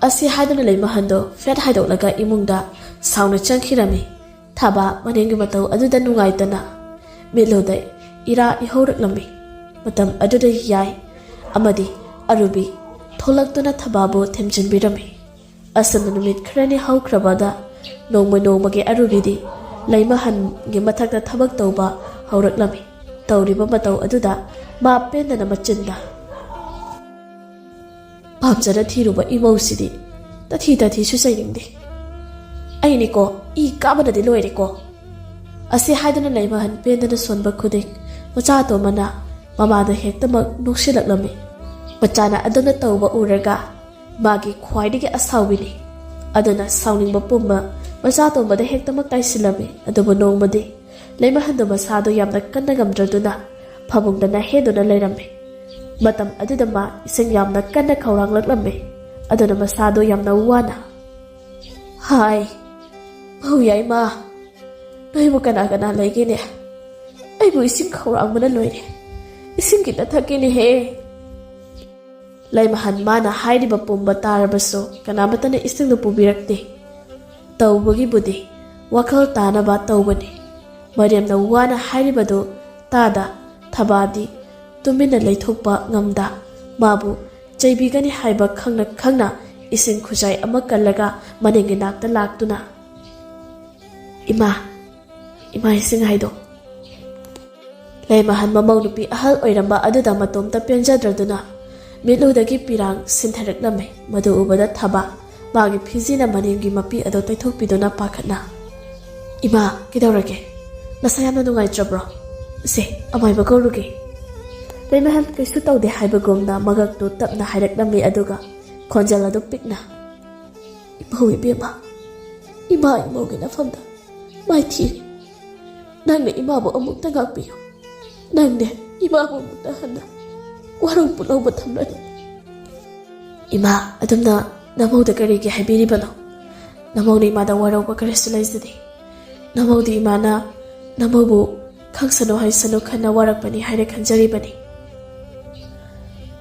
ꯑꯁꯤ ꯍꯥꯏꯗꯨꯅ ꯂꯩꯃꯍꯟꯗꯣ ꯐꯦꯠ ꯍꯥꯏꯗꯣꯛꯂꯒ ꯏꯃꯨꯡꯗ ꯁꯥꯎꯅ ꯆꯪꯈꯤꯔꯝꯃꯤ꯫ ꯊꯕꯥ ꯃꯅꯦꯝꯒꯤ ꯃꯇꯧ ꯑꯗꯨꯗ ꯅꯨꯡꯉꯥꯏꯇꯅ ꯃꯤꯠꯂꯨꯗ ꯏꯔꯥ ꯏꯍꯧꯔꯛꯂꯝꯃꯤ꯫ ꯃꯇꯝ ꯑꯗꯨꯗ ꯌꯥꯏ ꯑꯃꯗꯤ ꯑꯔꯨꯕꯤ ꯊꯣꯛꯂꯛꯇꯨꯅ ꯊꯕꯥꯕꯨ ꯊꯦꯝꯖꯤꯟꯕꯤꯔꯝꯃꯤ꯫ ꯑꯁꯨꯝꯅ ꯅꯨꯃꯤꯠ ꯈꯔꯅꯤ ꯍꯧꯈ꯭ꯔꯕꯗ ꯅꯣꯡꯃ ꯅꯣꯡꯃꯒꯤ ꯑꯔꯨꯕꯤꯗꯤ ꯂꯩꯃꯍꯟꯒꯤ ꯃꯊꯛꯇ ꯊꯕꯛ ꯇꯧꯕ ꯍꯧꯔꯛꯂꯝꯃꯤ꯫ ꯇꯧꯔꯤꯕ ꯃꯇꯧ ꯑꯗꯨꯗ ꯃꯥ ꯄꯦꯟꯗꯅ ꯃꯆꯤꯟꯗ, "ꯄꯥꯝꯖꯅ ꯊꯤꯔꯨꯕ ꯏꯃꯧꯁꯤꯗꯤ ꯇꯊꯤ ꯇꯊꯤꯁꯨ ꯆꯩꯅꯤꯡꯗꯦ꯫ ꯑꯩꯅꯤꯀꯣ, ꯏ ꯀꯥꯕꯅꯗꯤ ꯂꯣꯏꯔꯦꯀꯣ꯫ ꯑꯁꯤ ꯍꯥꯏꯗꯨꯅ ꯂꯩꯃꯍꯟ ꯄꯦꯟꯗꯅ ꯁꯣꯟꯕ ꯈꯨꯗꯤꯡ, ꯃꯆꯥ ꯑꯇꯣꯝꯕꯅ ꯃꯃꯥꯗ ꯍꯦꯛꯇꯃꯛ ꯅꯣꯛꯁꯤꯜꯂꯛꯂꯝꯃꯤ꯫ ꯃꯆꯥꯅ ꯑꯗꯨꯝꯅ ꯇꯧꯕ ꯎꯔꯒ ꯃꯥꯒꯤ ꯈ꯭ꯋꯥꯏꯗꯒꯤ ꯑꯁꯥꯎꯕꯤꯅꯤ꯫ ꯑꯗꯨꯅ ꯁꯥꯎꯅꯤꯡꯕ ꯄꯨꯝꯕ ꯃꯆꯥ ꯑꯇꯣꯝꯕꯗ ꯍꯦꯛꯇꯃꯛ ꯇꯥꯏꯁꯤꯜꯂꯝꯃꯤ꯫ ꯑꯗꯨꯕꯨ ꯅꯣꯡꯃꯗꯤ ꯂꯩꯃꯍꯟꯗꯨ ꯃꯁꯥꯗꯨ ꯌꯥꯝꯅ ꯀꯟꯅ ꯉꯝꯗ꯭ꯔꯗꯨꯅ ꯐꯃꯨꯡꯗ ꯅꯥꯍꯦꯗꯨꯅ ꯂꯩꯔꯝꯃꯤ꯫ ꯃꯇꯝ ꯑꯗꯨꯗ ꯃꯥ ꯏꯁꯤꯡ ꯌꯥꯝꯅ ꯀꯟꯅ ꯈꯧꯔꯥꯡꯂꯛꯂꯝꯃꯤ꯫ ꯑꯗꯨꯅ ꯃꯁꯥꯗꯨ ꯌꯥꯝꯅ ꯋꯥꯅ, "ꯍꯥꯏ, ꯃꯍꯧꯌꯥꯏꯃ, ꯅꯣꯏꯕꯨ ꯀꯅꯥ ꯀꯅꯥ ꯂꯩꯒꯦꯅꯦ? ꯑꯩꯕꯨ ꯏꯁꯤꯡ ꯈꯧꯔꯥꯡꯕꯅ ꯂꯣꯏꯔꯦ꯫ ꯏꯁꯤꯡ ꯈꯤꯇ ꯊꯛꯀꯦꯅꯦꯍꯦ꯫" ꯂꯩꯃꯍꯟ ꯃꯥꯅ ꯍꯥꯏꯔꯤꯕ ꯄꯨꯝꯕ ꯇꯥꯔꯕꯁꯨ ꯀꯅꯥꯃꯠꯇꯅ ꯏꯁꯤꯡꯗꯨ ꯄꯨꯕꯤꯔꯛꯇꯦ꯫ ꯇꯧꯕꯒꯤꯕꯨꯗꯤ ꯋꯥꯈꯜ ꯇꯥꯅꯕ ꯇꯧꯕꯅꯤ꯫ ꯃꯔꯦꯝꯅ ꯋꯥꯅ ꯍꯥꯏꯔꯤꯕꯗꯨ ꯇꯥꯗ ꯊꯕꯥꯗꯤ ꯇꯨꯃꯤꯟꯅ ꯂꯩꯊꯣꯛꯄ ꯉꯝꯗ, ꯃꯥꯕꯨ ꯆꯩꯕꯤꯒꯅꯤ ꯍꯥꯏꯕ ꯈꯪꯅ ꯈꯪꯅ ꯏꯁꯤꯡ ꯈꯨꯖꯥꯏ ꯑꯃ ꯀꯜꯂꯒ ꯃꯅꯤꯡꯒꯤ ꯅꯥꯛꯇ ꯂꯥꯛꯇꯨꯅ, "ꯏꯃꯥ, ꯏꯃꯥ, ꯏꯁꯤꯡ ꯍꯥꯏꯗꯣ꯫" ꯂꯩꯃꯍꯟ ꯃꯃꯧ ꯅꯨꯄꯤ ꯑꯍꯜ ꯑꯣꯏꯔꯝꯕ ꯑꯗꯨꯗ ꯃꯇꯣꯝꯇ ꯄꯦꯟꯖꯗ꯭ꯔꯗꯨꯅ ꯃꯤꯠꯂꯨꯗꯒꯤ ꯄꯤꯔꯥꯡ ꯁꯤꯟꯊꯔꯛꯂꯝꯃꯤ꯫ ꯃꯗꯨ ꯎꯕꯗ ꯊꯕꯥ ꯃꯥꯒꯤ ꯐꯤꯖꯤꯅ ꯃꯅꯤꯡꯒꯤ ꯃꯄꯤ ꯑꯗꯨ ꯇꯩꯊꯣꯛꯄꯤꯗꯨꯅ ꯄꯥꯈꯠꯅ, "ꯏꯃꯥ, ꯀꯩꯗꯧꯔꯒꯦ? ꯅꯁꯥ ꯌꯥꯝꯅ ꯅꯨꯡꯉꯥꯏꯇ꯭ꯔꯕ꯭ꯔꯣ? ꯁꯦ, ꯑꯃꯥꯏꯕ ꯀꯧꯔꯨꯒꯦ꯫" ꯂꯩꯃꯍꯟ ꯀꯩꯁꯨ ꯇꯧꯗꯦ ꯍꯥꯏꯕꯒꯨꯝꯅ ꯃꯉꯛꯇꯨ ꯇꯞꯅ ꯍꯥꯏꯔꯛꯂꯝꯃꯤ, ꯑꯗꯨꯒ ꯈꯣꯟꯖꯦꯜ ꯑꯗꯨ ꯄꯤꯛꯅ, "ꯏꯃꯧ ꯏꯕꯦꯝꯃ, ꯏꯃꯥ ꯏꯃꯧꯒꯤ ꯅꯐꯝꯗ ꯃꯥꯏꯊꯤꯔꯦ꯫ ꯅꯪꯅ ꯏꯃꯥꯕꯨ ꯑꯃꯨꯛꯇ ꯉꯥꯛꯄꯤꯌꯨ꯫ ꯅꯪꯅꯦ ꯏꯃꯥꯕꯨ ꯑꯃꯨꯛꯇ ꯍꯟꯅ ꯋꯥꯔꯧ ꯄꯨꯛꯂꯧꯕ ꯊꯝꯂꯅꯨ꯫" "ꯏꯃꯥ, ꯑꯗꯨꯝꯅ ꯅꯃꯧꯗ ꯀꯔꯤꯒꯤ ꯍꯥꯏꯕꯤꯔꯤꯕꯅꯣ? ꯅꯃꯧꯅ ꯏꯃꯥꯗ ꯋꯥꯔꯧꯕ ꯀꯔꯤꯁꯨ ꯂꯩꯖꯗꯦ꯫ ꯅꯃꯧꯗꯤ ꯏꯃꯥꯅ ꯅꯃꯧꯕꯨ ꯈꯪꯁꯅꯨ ꯍꯩꯁꯅꯨ ꯈꯟꯅ ꯋꯥꯔꯛꯄꯅꯤ ꯍꯥꯏꯅ ꯈꯟꯖꯔꯤꯕꯅꯤ꯫"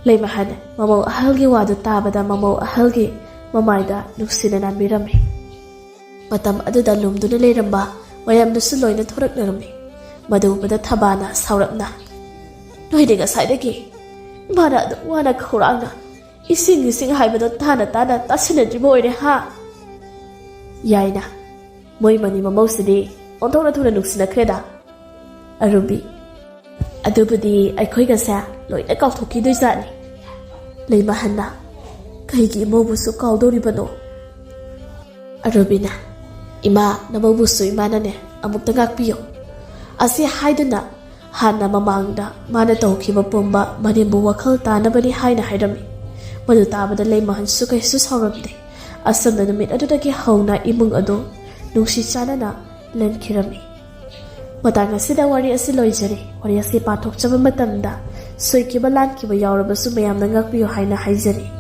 ꯂꯩꯃꯍꯟ ꯃꯃꯧ ꯑꯍꯜꯒꯤ ꯋꯥꯗꯨ ꯇꯥꯕꯗ ꯃꯃꯧ ꯑꯍꯜꯒꯤ ꯃꯃꯥꯏꯗ ꯅꯨꯡꯁꯤꯅ ꯅꯥꯟꯕꯤꯔꯝꯃꯤ꯫ ꯃꯇꯝ ꯑꯗꯨꯗ ꯂꯨꯝꯗꯨꯅ ꯂꯩꯔꯝꯕ ꯃꯌꯥꯝꯗꯨꯁꯨ ꯂꯣꯏꯅ ꯊꯣꯔꯛꯅꯔꯝꯃꯤ꯫ ꯃꯗꯨ ꯎꯕꯗ ꯊꯕꯥꯅ ꯁꯥꯎꯔꯞꯅ, "ꯅꯣꯏꯗꯤ ꯉꯁꯥꯏꯗꯒꯤ ꯏꯃꯥꯅ ꯑꯗꯨꯛ ꯋꯥꯅ ꯈꯧꯔꯥꯡꯅ ꯏꯁꯤꯡ ꯏꯁꯤꯡ ꯍꯥꯏꯕꯗꯣ ꯇꯥꯅ ꯇꯥꯅ ꯇꯥꯁꯤꯟꯅꯗ꯭ꯔꯤꯕ ꯑꯣꯏꯔꯦ ꯍꯥ?" ꯌꯥꯏꯅ, ꯃꯣꯏ ꯃꯅꯤ ꯃꯃꯧꯁꯤꯗꯤ ꯑꯣꯟꯊꯣꯛꯅ ꯊꯨꯅ ꯅꯨꯡꯁꯤꯅꯈ꯭ꯔꯦꯗ꯫ ꯑꯔꯨꯕꯤ, ꯑꯗꯨꯕꯨꯗꯤ ꯑꯩꯈꯣꯏꯒꯁꯦ ꯂꯣꯏꯅ ꯀꯥꯎꯊꯣꯛꯈꯤꯗꯣꯏꯖꯥꯠꯅꯤ꯫ ꯂꯩꯃꯍꯟꯅ, ꯀꯩꯒꯤ ꯏꯃꯧꯕꯨꯁꯨ ꯀꯥꯎꯗꯧꯔꯤꯕꯅꯣ? ꯑꯔꯨꯕꯤꯅ, "ꯏꯃꯥ, ꯅꯃꯧꯕꯨꯁꯨ ꯏꯃꯥꯅꯅꯦ ꯑꯃꯨꯛꯇ ꯉꯥꯛꯄꯤꯌꯨ" ꯑꯁꯤ ꯍꯥꯏꯗꯨꯅ ꯍꯥꯟꯅ ꯃꯃꯥꯡꯗ ꯃꯥꯅ ꯇꯧꯈꯤꯕ ꯄꯨꯝꯕ ꯃꯅꯦꯝꯕꯨ ꯋꯥꯈꯜ ꯇꯥꯅꯕꯅꯤ ꯍꯥꯏꯅ ꯍꯥꯏꯔꯝꯃꯤ꯫ ꯃꯗꯨ ꯇꯥꯕꯗ ꯂꯩꯃꯍꯟꯁꯨ ꯀꯩꯁꯨ ꯁꯥꯎꯔꯝꯗꯦ꯫ ꯑꯁꯨꯝꯅ ꯅꯨꯃꯤꯠ ꯑꯗꯨꯗꯒꯤ ꯍꯧꯅ ꯏꯃꯨꯡ ꯑꯗꯨ ꯅꯨꯡꯁꯤ ꯆꯥꯟꯅꯅ ꯂꯦꯟꯈꯤꯔꯝꯃꯤ꯫ ꯃꯇꯥꯡ ꯑꯁꯤꯗ ꯋꯥꯔꯤ ꯑꯁꯤ ꯂꯣꯏꯖꯔꯦ꯫ ꯋꯥꯔꯤ ꯑꯁꯤ ꯄꯥꯊꯣꯛꯆꯕ ꯃꯇꯝꯗ ꯁꯣꯏꯈꯤꯕ ꯂꯥꯟꯈꯤꯕ ꯌꯥꯎꯔꯕꯁꯨ ꯃꯌꯥꯝꯅ ꯉꯥꯛꯄꯤꯌꯨ ꯍꯥꯏꯅ ꯍꯥꯏꯖꯔꯤ꯫